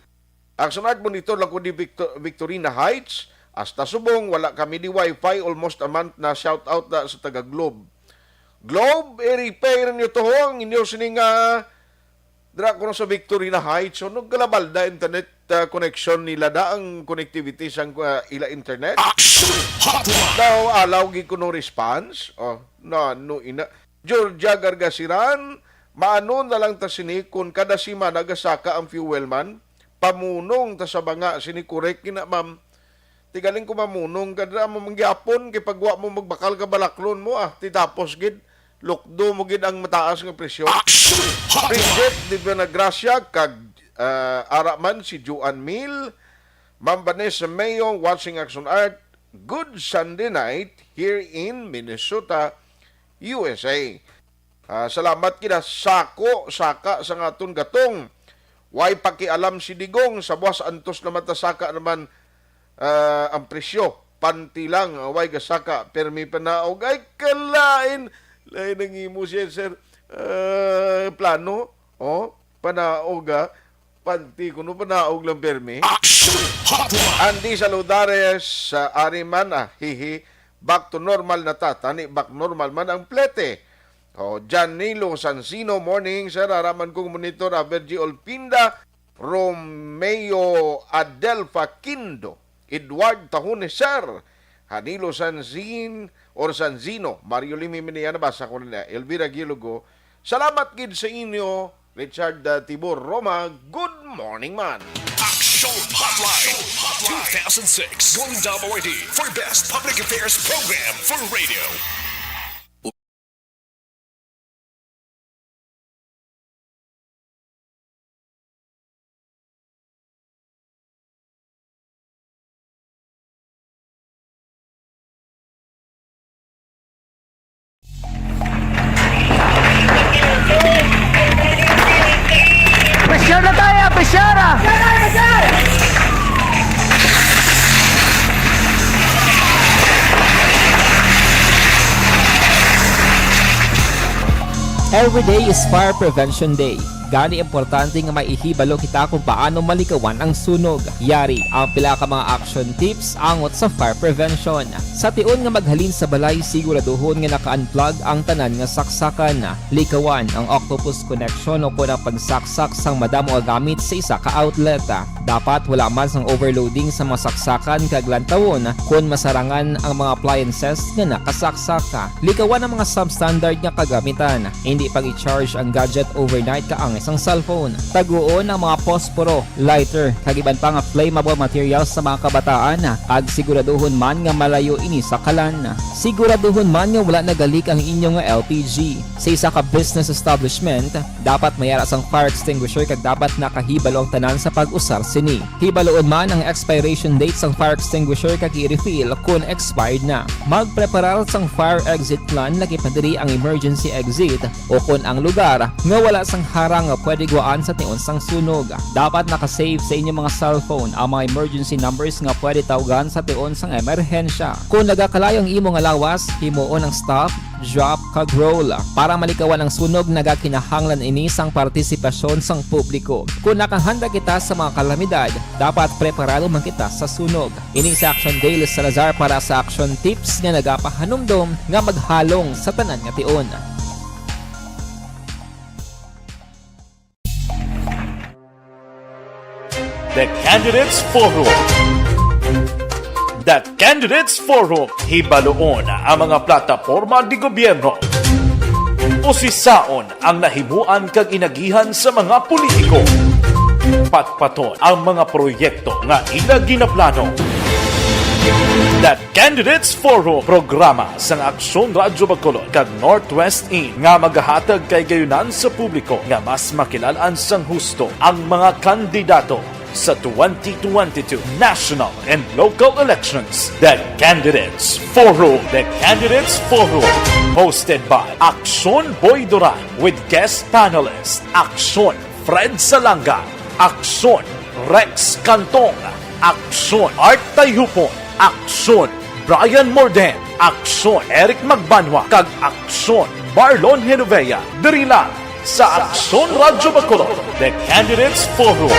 Action Art, monitor lang ko di Victor-, Victorina Heights. Hasta subong, wala kami di wifi, almost a month na, shout out na sa taga Globe. Globe, i-repair niyo to, ho, ang inyo sining, ah, dira ko sa Victorina Heights. So, nagkalabalda internet, ah, connection nila da, ang connectivity sang, ah, ila internet. Action Hotline! Daw, alaw gid kuno response. Oh, na, no, ina. Georgia Gargasiran, maano na lang ta sini kung kada semana gasaka ang fuel man? Pamunong ta sa banga sini, correct gina, ma'am. Ti galing ko mamunong ka dira, amo man gyapon, kay pag wa mo magbakal ka balaklon mo, ah, ti tapos gid, lukdo mo gid ang mataas nga presyo. Action Hotline! Bridget de Buenagracia kag, ah, ara man si Joan Mil, Ma'am Vanessa Mayo, watching Action Art, good Sunday night here in Minnesota, U S A. Ah, salamat gid, sako, saka sa nga aton gatong. Way pakialam si Digong, sa buwas antos na matasaka naman, ah, ang presyo. Panti lang, ah, way gasaka, permi panaog. Ay, kalain! Lain ang imo siya, sir. Ah, plano, oh, panaog, ah. Panti kuno panaog lang permi. Action Hotline! Andy Saludares, sa Ariman, ah, hihi. Back to normal na ta, tani, back normal man ang plete. Oh, Janilo Sansino, morning, sir. Ara man kong monitor, ah, Virgie Olpinda, Romeo Adelfa Quindo, Edward Tahone, sir. Hanilo Sanzin or Sanzino, Mario Limi Miniana, basa ko na, Elvira Gilugo. Salamat gid sa inyo, Richard, uh, Tibor Roma. Good morning, man. Action Hotline two thousand six Golden Dome Awardee for Best Public Affairs Program for Radio. Pressure na tayo, pressure! Every day is Fire Prevention Day. Gani, importante nga may ihibalo kita kung paano malikawan ang sunog. Yari ang pila ka mga action tips angot sa fire prevention. Sa tion nga maghalin sa balay, siguraduhon nga naka-unplug ang tanan nga saksakan. Likawan ang octopus connection o kon ang pagsaksak sang madamo nga gamit sa isa ka outlet. Dapat wala man sang overloading sa mga saksakan kag lantawon kon masarangan ang mga appliances nga nakasaksak. Likawan ang mga substandard nga kagamitan. Indi pag-i-charge ang gadget overnight kaangay sang cellphone. Taguon ang mga posporo, lighter, kag iban pa nga flammable materials sa mga kabataan, kag siguraduhon man nga malayo ini sa kalan. Siguraduhon man nga wala nagalik ang inyo nga L P G. Sa isa ka business establishment, dapat may ara sang fire extinguisher kag dapat nakahibalo ang tanan sa pag-usar sini. Hibaloon man ang expiration date sang fire extinguisher kag i-refill kon expired na. Magpreparar sang fire exit plan, lakip na diri ang emergency exit, o kon ang lugar nga wala sang harang nga pwede gwaan sa tion sang sunog. Dapat naka-save sa inyo mga cellphone ang mga emergency numbers nga pwede tawgan sa tion sang emerhensya. Kon nagakalayo ang imo nga lawas, himuon ang stop, drop, kag roll. Para malikawan ang sunog, nagakinahanglan ini sang partisipasyon sang publiko. Kon nakahanda kita sa mga kalamidad, dapat preparado man kita sa sunog. Ini si Action Dale Salazar para sa Action Tips nga nagapahanumdom nga maghalong sa tanan nga tion. The Candidates Forum. The Candidates Forum, hibaloon ang mga plataporma de gobyerno. Usisaon ang nahimuan kag inagihan sa mga politiko. Patpaton ang mga proyekto nga ila ginaplano. The Candidates Forum, programa sang Aksyon Radyo Bacolod kag Northwest In nga magahatag kay gayunan sa publiko nga mas makilal-an sang husto ang mga kandidato sa twenty twenty-two national and local elections. The Candidates Forum. The Candidates Forum, hosted by Aksyon Boy Duran with guest panelist Aksyon Fred Salanga, Aksyon Rex Cantong, Aksyon Art Tayhupon, Aksyon Brian Morden, Aksyon Eric Magbanwa, kag Aksyon Marlon Genovea, diri lang sa Aksyon Radyo Bacolod, The Candidates Forum.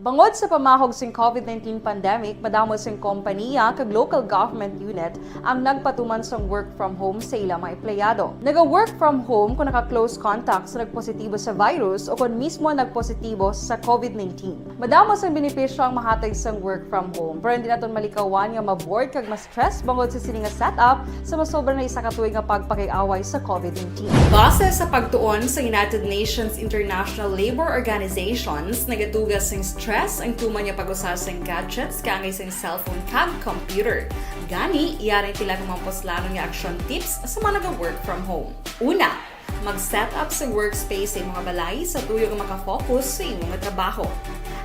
Bangod sa pamahog sing COVID nineteen pandemic, madamo sing kompanya kag local government unit ang nagpatuman sang work from home sa ila mga empleyado. Naga-work from home kung naka-close contact sa nagpositibo sa virus o kon mismo nagpositibo sa COVID nineteen. Madamo sang benepisyo ang mahatag sang work from home, pero hindi naton malikawan nga ma-bored kag ma-stress bangod sa sini nga setup sa masobra na isa ka tuig nga pagpakiaway sa COVID nineteen. Base sa pagtuon sa United Nations International Labor Organizations, nagatuga sing stress ang tuman nga pag-usa sing gadgets kaangay sing cellphone kag computer. Gani, yari ang pila ka mga puslanon nga action tips sa mga naga-work from home. Una, mag-set up sa workspace sa imo nga balay sa tuyo nga makafocus sa imo nga trabaho.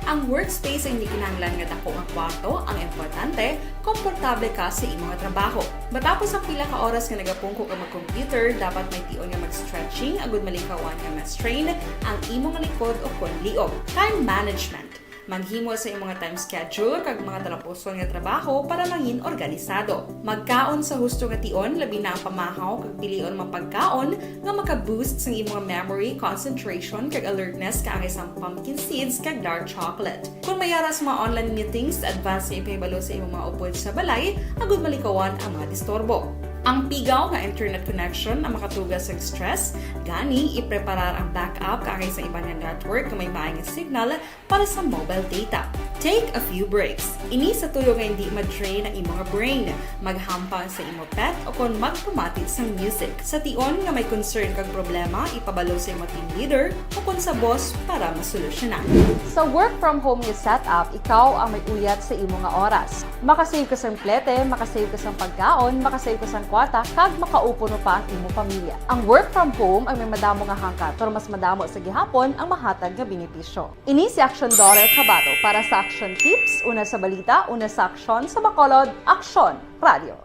Ang workspace ay hindi kinahanglan nga dako nga kwarto, ang importante, komportable ka sa imo nga trabaho. Matapos ang pila ka oras nga nagapungko ka mag-computer, dapat may tion nga mag-stretching agud malikawan nga ma-strain ang imo nga likod o kon liog. Time management. Maghimo sa imong mga time schedule kag mga talapuson nga trabaho para mangin organisado. Magkaon sa husto nga tion, labi na ang pamahaw kag pilion mga pagkaon nga maka-boost sang imong memory, concentration, kag alertness, kaangay sang pumpkin seeds kag dark chocolate. Kon may ara sa mga online meetings, advance nga ipahibalo sa imong mga upod sa balay agud malikawan ang mga disturbo. Ang pigaw nga internet connection ang makatuga sang stress, gani ipreparar ang backup kaangay sa iban nga network nga may maay nga signal para sa mobile data. Take a few breaks. Ini sa tuyo nga hindi ma-drain ang imo nga brain. Maghampa sa imo pet o kon magpamati sang music. Sa tion nga may concern kag problema, ipabalo sa imo team leader o kon sa boss para masolusyonan. Sa work from home nga setup, ikaw ang may uyat sa imo nga oras. Makasave ka sang plete, makasave ka sang pagkaon, makasave ka sang kwarta, kag makaupo pa ang imo pamilya. Ang work from home ang may madamo nga hangkat, pero mas madamo sa gihapon ang mahatag nga benepisyo. Ini si Action Daughter Kabato para sa Action Tips, una sa balita, una sa aksyon, sa Bacolod, Aksyon Radio.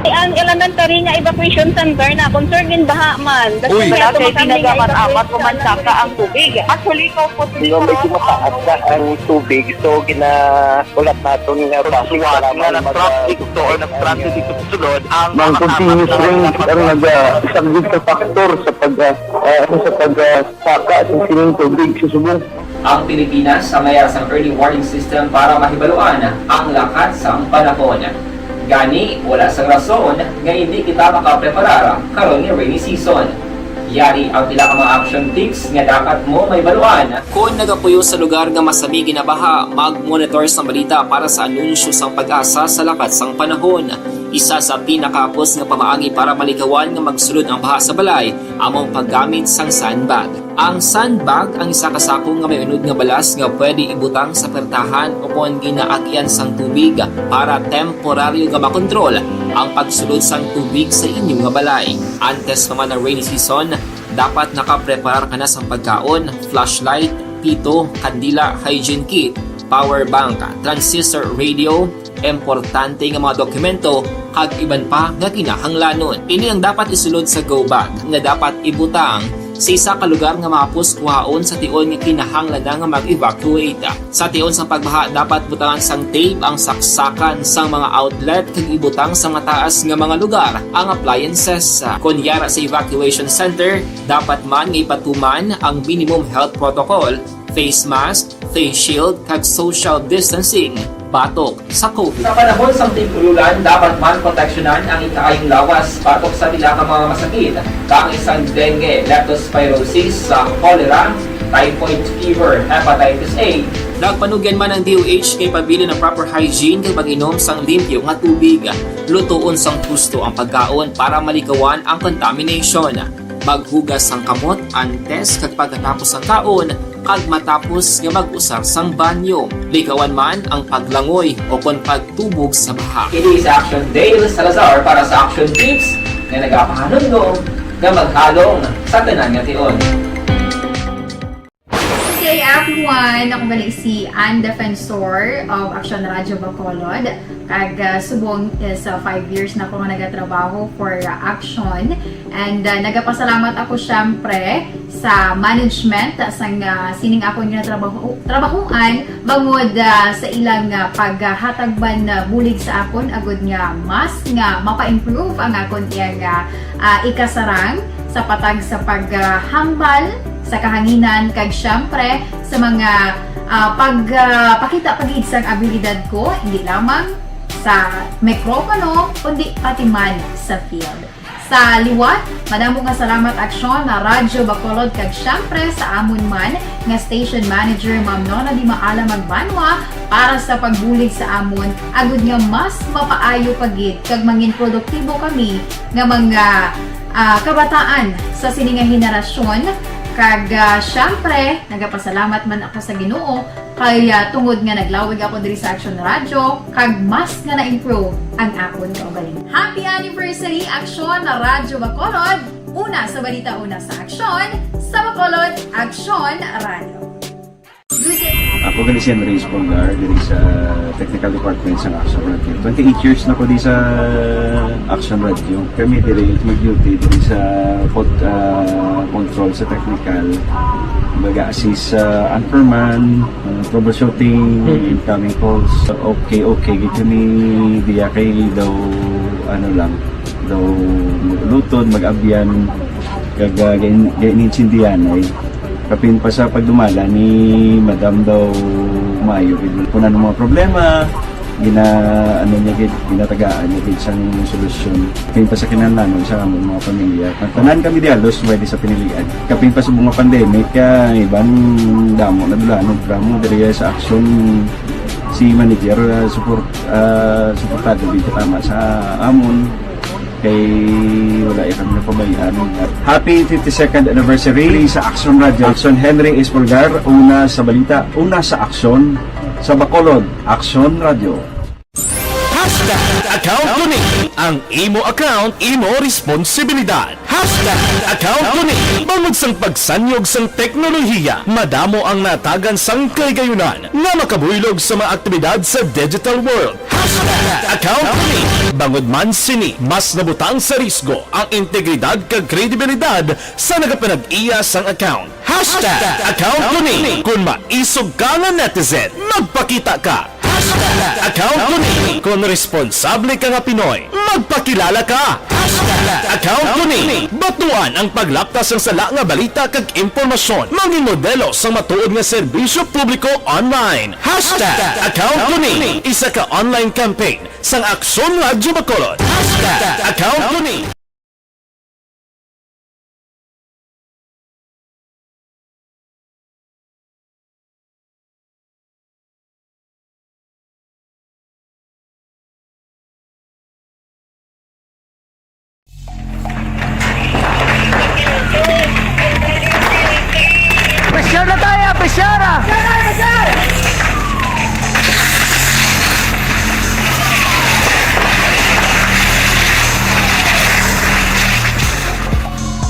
Ang elementary nga evacuation center na concerned in baha man. Uy, wala kay pinagaman amat ko man saka ang tubig. Actually, ko po. Di ba, medyo mataas na ang tubig, so ginahulat naton nga suwat nga na-trap dito or na-trap dito sa sulod ang mga continuous rain ang nag-, ah, isang good factor sa pag, ah, ah, sa pag, ah, saka sa sining tubig sa subong. Ang Pilipinas ang mayara sang early warning system para mahibaluan ang lakat sang panahon. Gani, wala sang rason nga hindi kita makapreparar karon nga rainy season. Yari ang pila ka mga action tips nga dapat mo mahibaluan. Kon nagapuyo sa lugar nga masami ginabaha, mag-monitor sang balita para sa anunsyo sang PAGASA sa lakat sang panahon. Isa sa pinakahapos nga pamaagi para malikawan nga magsulod ang baha sa balay amo ang paggamit sang sandbag. Ang sandbag ang isa ka sako nga may unod nga balas nga pwede ibutang sa pertahan o kon ginaagyan sang tubig para temporaryo nga makontrol ang pagsulod sang tubig sa inyo nga balay. Antes pa man ang rainy season, dapat nakapreparar ka na sang pagkaon, flashlight, pito, kandila, hygiene kit, power bank, transistor radio, importante nga mga dokumento, kag iban pa nga kinahanglanon. Ini ang dapat isulod sa go bag nga dapat ibutang sa isa ka lugar nga mahapos kuhaon sa tion nga kinahanglan na nga mag-evacuate. Sa tion sang pagbaha, dapat butangan sang tape ang saksakan sang mga outlet kag ibutang sa mataas nga mga lugar ang appliances. Kon yara sa evacuation center, dapat man nga ipatuman ang minimum health protocol, face mask, face shield, kag social distancing batok sa COVID. Sa panahon sang tig-ululan, dapat man proteksyonan ang ikaayong lawas batok sa pila ka mga masakit, kaangay sang dengue, leptospirosis, sa cholera, typhoid fever, hepatitis A. Nagpanugyan man ang D O H nga ipabilin ang proper hygiene kag pag-inom sang limpyo nga tubig. Lutoon sang husto ang pagkaon para malikawan ang contamination. Maghugas sang kamot antes kag pagkatapos sang kaon, kag matapos nga mag-usar sang banyo. Likawan man ang paglangoy o kon pagtubog sa baha. Ini si Action Dale Salazar para sa Action Tips nga nagapahanumdom nga maghalong sa tanan nga tion. Good day, everyone. Ako gali si Ann Defensor of Action Radio Bacolod. Kag, ah, subong is, ah, five years na ako nga nagatrabaho for, ah, Action. And, ah, nagapasalamat ako, syempre, sa management, ah, sang, ah, sining akon nga trabaho, trabahoan, bangod, ah, sa ilang, ah, paghatag man, ah, bulig sa akon, agud nga mas nga mapa-improve ang akon iyang, ah, ah, ikasarang sa patag sa paghambal sa kahanginan, kag, syempre, sa mga, ah, pag, ah, pakita pa gid sang abilidad ko, hindi lamang sa mikropono, kundi pati man sa field. Sa liwat, madamo nga salamat, Aksyon, na Radyo Bacolod, kag, syempre, sa amon man nga station manager, Ma'am Nona Di Maala Magbanwa, para sa pagbulig sa amon, agud nga mas mapaayo pa gid kag mangin produktibo kami nga mga, ah, kabataan sa sini nga henerasyon. Kag, ah, syempre, nagapasalamat man ako sa Ginoo kay, ah, tungod nga naglawig ako diri sa Action Radio, kag mas nga na-improve ang akon kaugalingon. Happy anniversary, Action Radyo Bacolod! Una sa balita, una sa aksyon, sa Bacolod, Action Radio. Good day. Ako gali si Andres Polgar, diri sa technical department sa Action Radio. Twenty-eight years na ko di sa Action Radio. Kami diri mag-duty diri sa pod-, ah, control sa technical. Mag-assist sa anchorman, ah, troubleshooting, incoming calls. Okay, okay, gid kami diya kay daw, ano lang, daw lutod, mag-abyan, kag, ah, gain-, gainintindihan ay. Kapin pa sa pagdumala ni Madam daw maayo gid. Kung ano mga problema, Gina-, ano niya gid, ginatagaan niya gid sang solusyon. Kapin pa sa kinahanglanon sa among mga pamilya. Tanan kami diha, lost by di sa pinilian. Kapin pa sa mga pandemic, ah, iban damo na dula, ano, drama diri sa aksyon. Si manager, ah, support, ah, suportado gid tama sa amon. Kay wala ya kami napabayaan. Happy fifty-second anniversary sa Aksyon Radio. Aksyon Henry Espolgar, una sa balita, una sa aksyon, sa Bacolod, Aksyon Radio. Hashtag account ko ni. Ang imo account, imo responsibilidad. Hashtag account ko ni. Bangod sang pagsanyog sang teknolohiya, madamo ang natagan sang kahigayunan nga makabuylog sa mga aktibidad sa digital world. Hashtag account ko ni. Bangod man sini, mas nabutang sa risgo ang integridad kag kredibilidad sa nagapanag-iya sang account. Hashtag account ko ni. Kung maisog ka nga netizen, magpakita ka. Hashtag account ko ni. Kung responsable ka nga Pinoy, magpakilala ka. Hashtag account ko ni. Batuan ang paglaptas sang sala nga balita kag impormasyon. Mangin modelo sang matuod nga serbisyo publiko online. Hashtag account ko ni. Isa ka online campaign sang Aksyon Radyo Bacolod. Hashtag account ko ni. Pressure na tayo, pressure ah!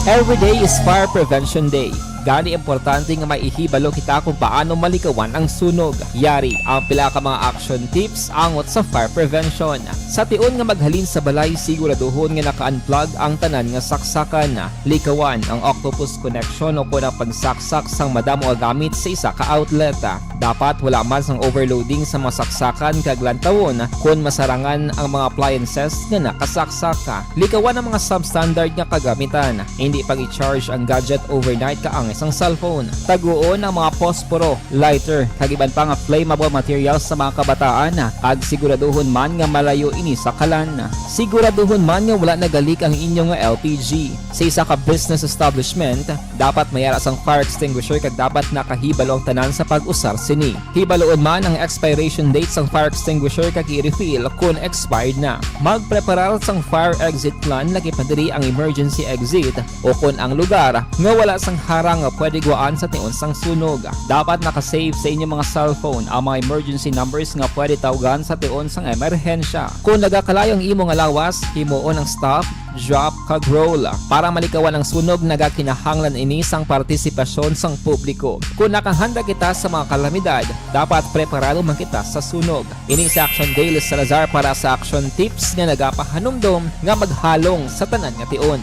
Every day is Fire Prevention Day. Gani, importante nga may ihibalo kita kung paano malikawan ang sunog. Yari ang pila ka mga action tips angot sa fire prevention. Sa tion nga maghalin sa balay, siguraduhon nga naka-unplug ang tanan nga saksakan. Likawan ang octopus connection o kon ang pagsaksak sang madamo nga gamit sa isa ka outlet. Dapat wala man sang overloading sa mga saksakan kag lantawon kon masarangan ang mga appliances nga nakasaksak. Likawan ang mga substandard nga kagamitan. Hindi pag-i-charge ang gadget overnight kaangay sang cellphone. Taguon ang mga posporo, lighter, kag iban pa nga flammable materials sa mga kabataan, kag siguraduhon man nga malayo ini sa kalan. Siguraduhon man nga wala nagalik ang inyo nga L P G. Sa isa ka business establishment, dapat may ara sang fire extinguisher kag dapat nakahibalo ang tanan sa pag-usar sini. Hibaloon man ang expiration date sang fire extinguisher kag i-refill kon expired na. Magpreparar sang fire exit plan, lakip na diri ang emergency exit, o kon ang lugar nga wala sang harang nga pwede gwaan sa tion sang sunog. Dapat naka-save sa inyo mga cellphone ang mga emergency numbers nga pwede tawgan sa tion sang emerhensya. Kon nagakalayo ang imo nga lawas, himuon ang stop, drop, kag roll. Para malikawan ang sunog, nagakinahanglan ini sang partisipasyon sang publiko. Kon nakahanda kita sa mga kalamidad, dapat preparado man kita sa sunog. Ini si Action Daily Salazar para sa Action Tips nga nagapahanumdom nga maghalong sa tanan nga tion.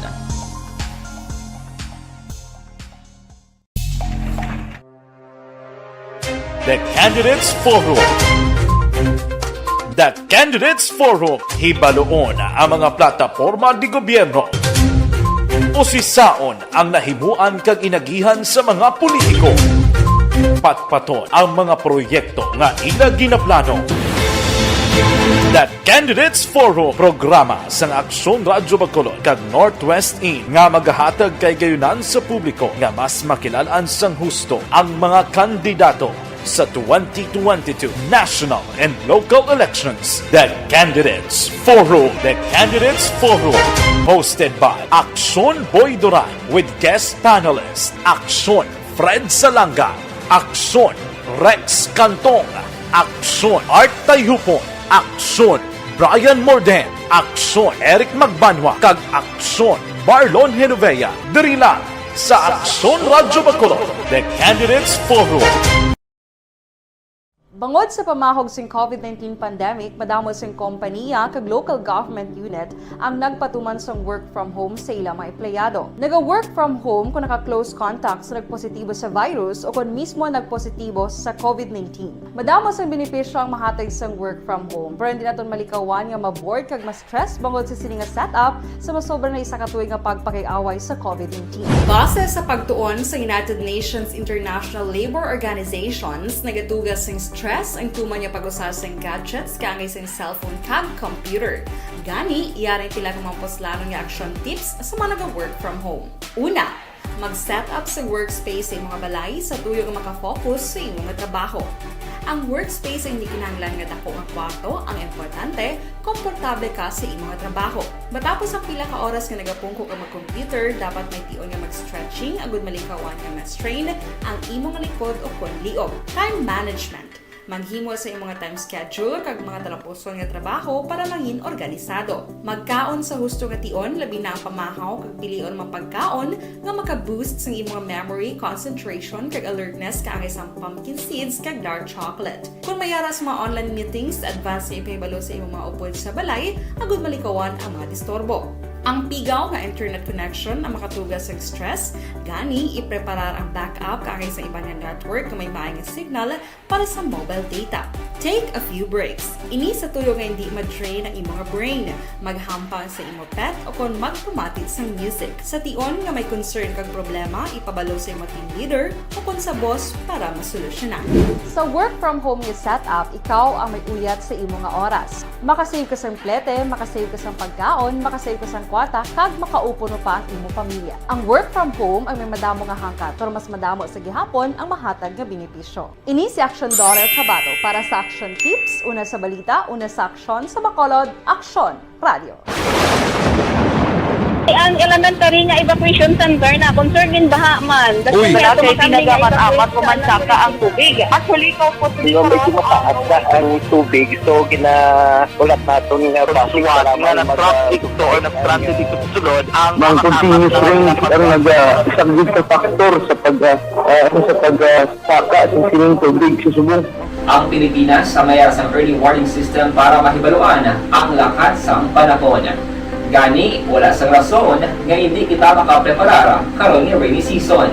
The Candidates Forum. The Candidates Forum. Hibaloon ang mga plataporma de gobyerno. Usisaon ang nahimuan kag inagihan sa mga politiko. Patpaton ang mga proyekto nga ila ginaplano. The Candidates Forum, programa sang Aksyon Radyo Bacolod kag Northwest In nga magahatag kahigayunan sa publiko nga mas makilal-an sang husto ang mga kandidato sa twenty twenty-two national and local elections. The Candidates Forum. The Candidates Forum, hosted by Aksyon Boy Duran with guest panelist Aksyon Fred Salanga, Aksyon Rex Cantong, Aksyon Art Tayhupon, Aksyon Brian Morden, Aksyon Eric Magbanwa, kag Aksyon Marlon Genovea, diri lang sa Aksyon Radyo Bacolod, The Candidates Forum. Bangod sa pamahog sing COVID nineteen pandemic, madamo sing kompanya kag local government unit ang nagpatuman sang work from home sa ila mga empleyado. Naga-work from home kon naka-close contact sa nagpositibo sa virus o kon mismo nagpositibo sa COVID nineteen. Madamo sang benepisyo ang mahatag sang work from home, pero hindi naton malikawan nga ma-bored kag ma-stress bangod sa sini nga setup sa masobra na isa ka tuig nga pagpakig-away sa COVID nineteen. Base sa pagtuon sa United Nations International Labour Organizations, nagadugang sing stress Stress ang tuman nga pag-usar sang gadgets kaangay sang cellphone kag computer. Gani, yari ang pila ka mga puslanon nga action tips sa mga naga-work from home. Una, mag-set up sa workspace sa imong balay sa tuyo nga makafocus sa imong trabaho. Ang workspace ang hindi kinahanglan nga dako nga kwarto, ang importante, komportable ka sa imong trabaho. Matapos ang pila ka oras nga nagapungko ka mag-computer, dapat may tion nga mag-stretching agud malikawan nga ma-strain ang imong likod o kon liog. Time management. Maghimo sa imong time schedule kag mga talapuson nga trabaho para mangin organisado. Magkaon sa husto nga tion, labi na ang pamahaw kag pilion mga pagkaon nga maka-boost sang imong memory, concentration, kag alertness kaangay sang pumpkin seeds kag dark chocolate. Kung may ara sa mga online meetings, advance nga ipahibalo sa imong mga upod sa balay agud malikawan ang mga disturbo. Ang pigaw nga internet connection ang makatuga sa stress, gani ipreparar ang backup kaangay sa iban nga network nga may maay nga signal para sa mobile data. Take a few breaks. Ini sa tuyo nga hindi ma-drain ang imong brain. Maghampang sa imo pet o kon magpamati sang music. Sa tion nga may concern kag problema, ipabalo sa imo team leader o kon sa boss para masolusyonan. Sa work from home nga setup, ikaw ang may uyat sa imo nga oras. Makasave ka sang plete, makasave ka sang pagkaon, makasave ka sang kwarta, kag makaupo pa ang imo pamilya. Ang work from home ang may madamo nga hangkat, pero mas madamo sa gihapon ang mahatag nga benepisyo. Ini si Action Daughter Kabato para sa Action Tips, una sa balita, una sa aksyon, sa Bacolod, Aksyon Radio. Ang elementary nga evacuation center na concern din baha man. Uy, wala kay tinaga man amat ko man saka ang tubig. Actually, ko po Pero medyo mataas na ang tubig, so ginaulat naton nga basi wala na traffic to or na-stranded dito sa sulod ang mga continuous rain ang nag-, ah, isang big factor sa pag, ah, ah, sa pag, ah, saka sa sining tubig sa subong. Ang Pilipinas ang may sang early warning system para mahibaluan ang lakat sang panahon. Gani, wala sang rason nga hindi kita makapreparar karon nga rainy season.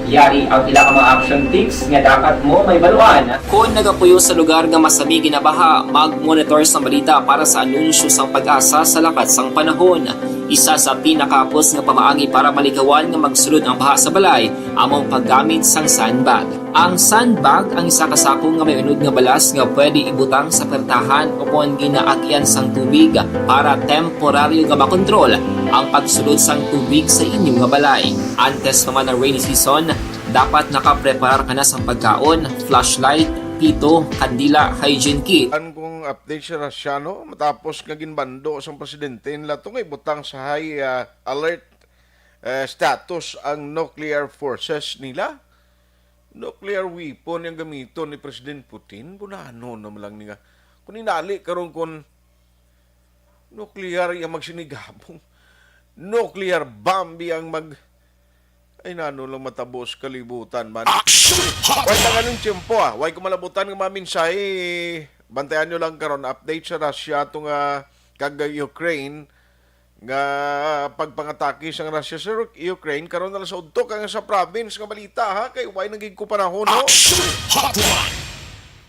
Yari ang pila ka mga action tips nga dapat mo mahibaluan. Kon nagapuyo sa lugar nga masami ginabaha, mag-monitor sang balita para sa anunsyo sang PAGASA sa lakat sang panahon. Isa sa pinakahapos nga pamaagi para malikawan nga magsulod ang baha sa balay amo ang paggamit sang sandbag. Ang sandbag ang isa ka sako nga may unod nga balas nga pwede ibutang sa pertahan o kon ginaagian sang tubig para temporaryo nga makontrol ang pagsulod sang tubig sa inyo nga balay. Antes pa man ang rainy season, dapat nakapreparar ka na sang pagkaon, flashlight, pito, kandila, hygiene kit. Ang kong update sa Russia, no? Matapos nga ginbando sang presidente nila to nga ibutang sa high, ah, alert, eh, status ang nuclear forces nila. Nuclear weapon ang gamiton ni President Putin. Bunano naman lang ni nga. Kung inali karon kun nuclear ang magsinigabong. Nuclear bomb ang mag-, ay, nano lang matabo sa kalibutan, man. Action Hotline! Way tanganing tiyempo, ah. Way ko malabutan nga mga mensahe. Bantayan nyo lang karon. Update sa Russia, to nga kag Ukraine, nga pagpangatake sang Russia sa Ru-, Ukraine, karon na lang sa udto kag sa province nga balita, ha, kay way nang gid ko panahon, no? Action Hotline!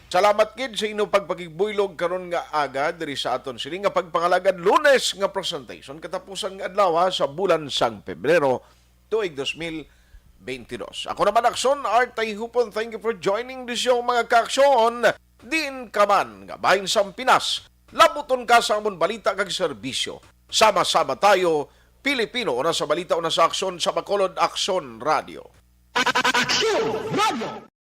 Salamat gid sa inyong pagpakigbuylog karon nga aga diri sa aton sini nga pagpangalagad Lunes nga presentation, katapusan nga adlaw, ha, sa bulan sang Pebrero, tuig dos mil beintidos. Ako naman, Action Art Tayhupon. Thank you for joining the show, mga ka-aksyon. Diin ka man nga bahin sang Pinas, labuton ka sa amon balita kag serbisyo. Sama-sama tayo, Pilipino, una sa balita, una sa aksyon, sa Bacolod Aksyon Radio. Aksyon Radio!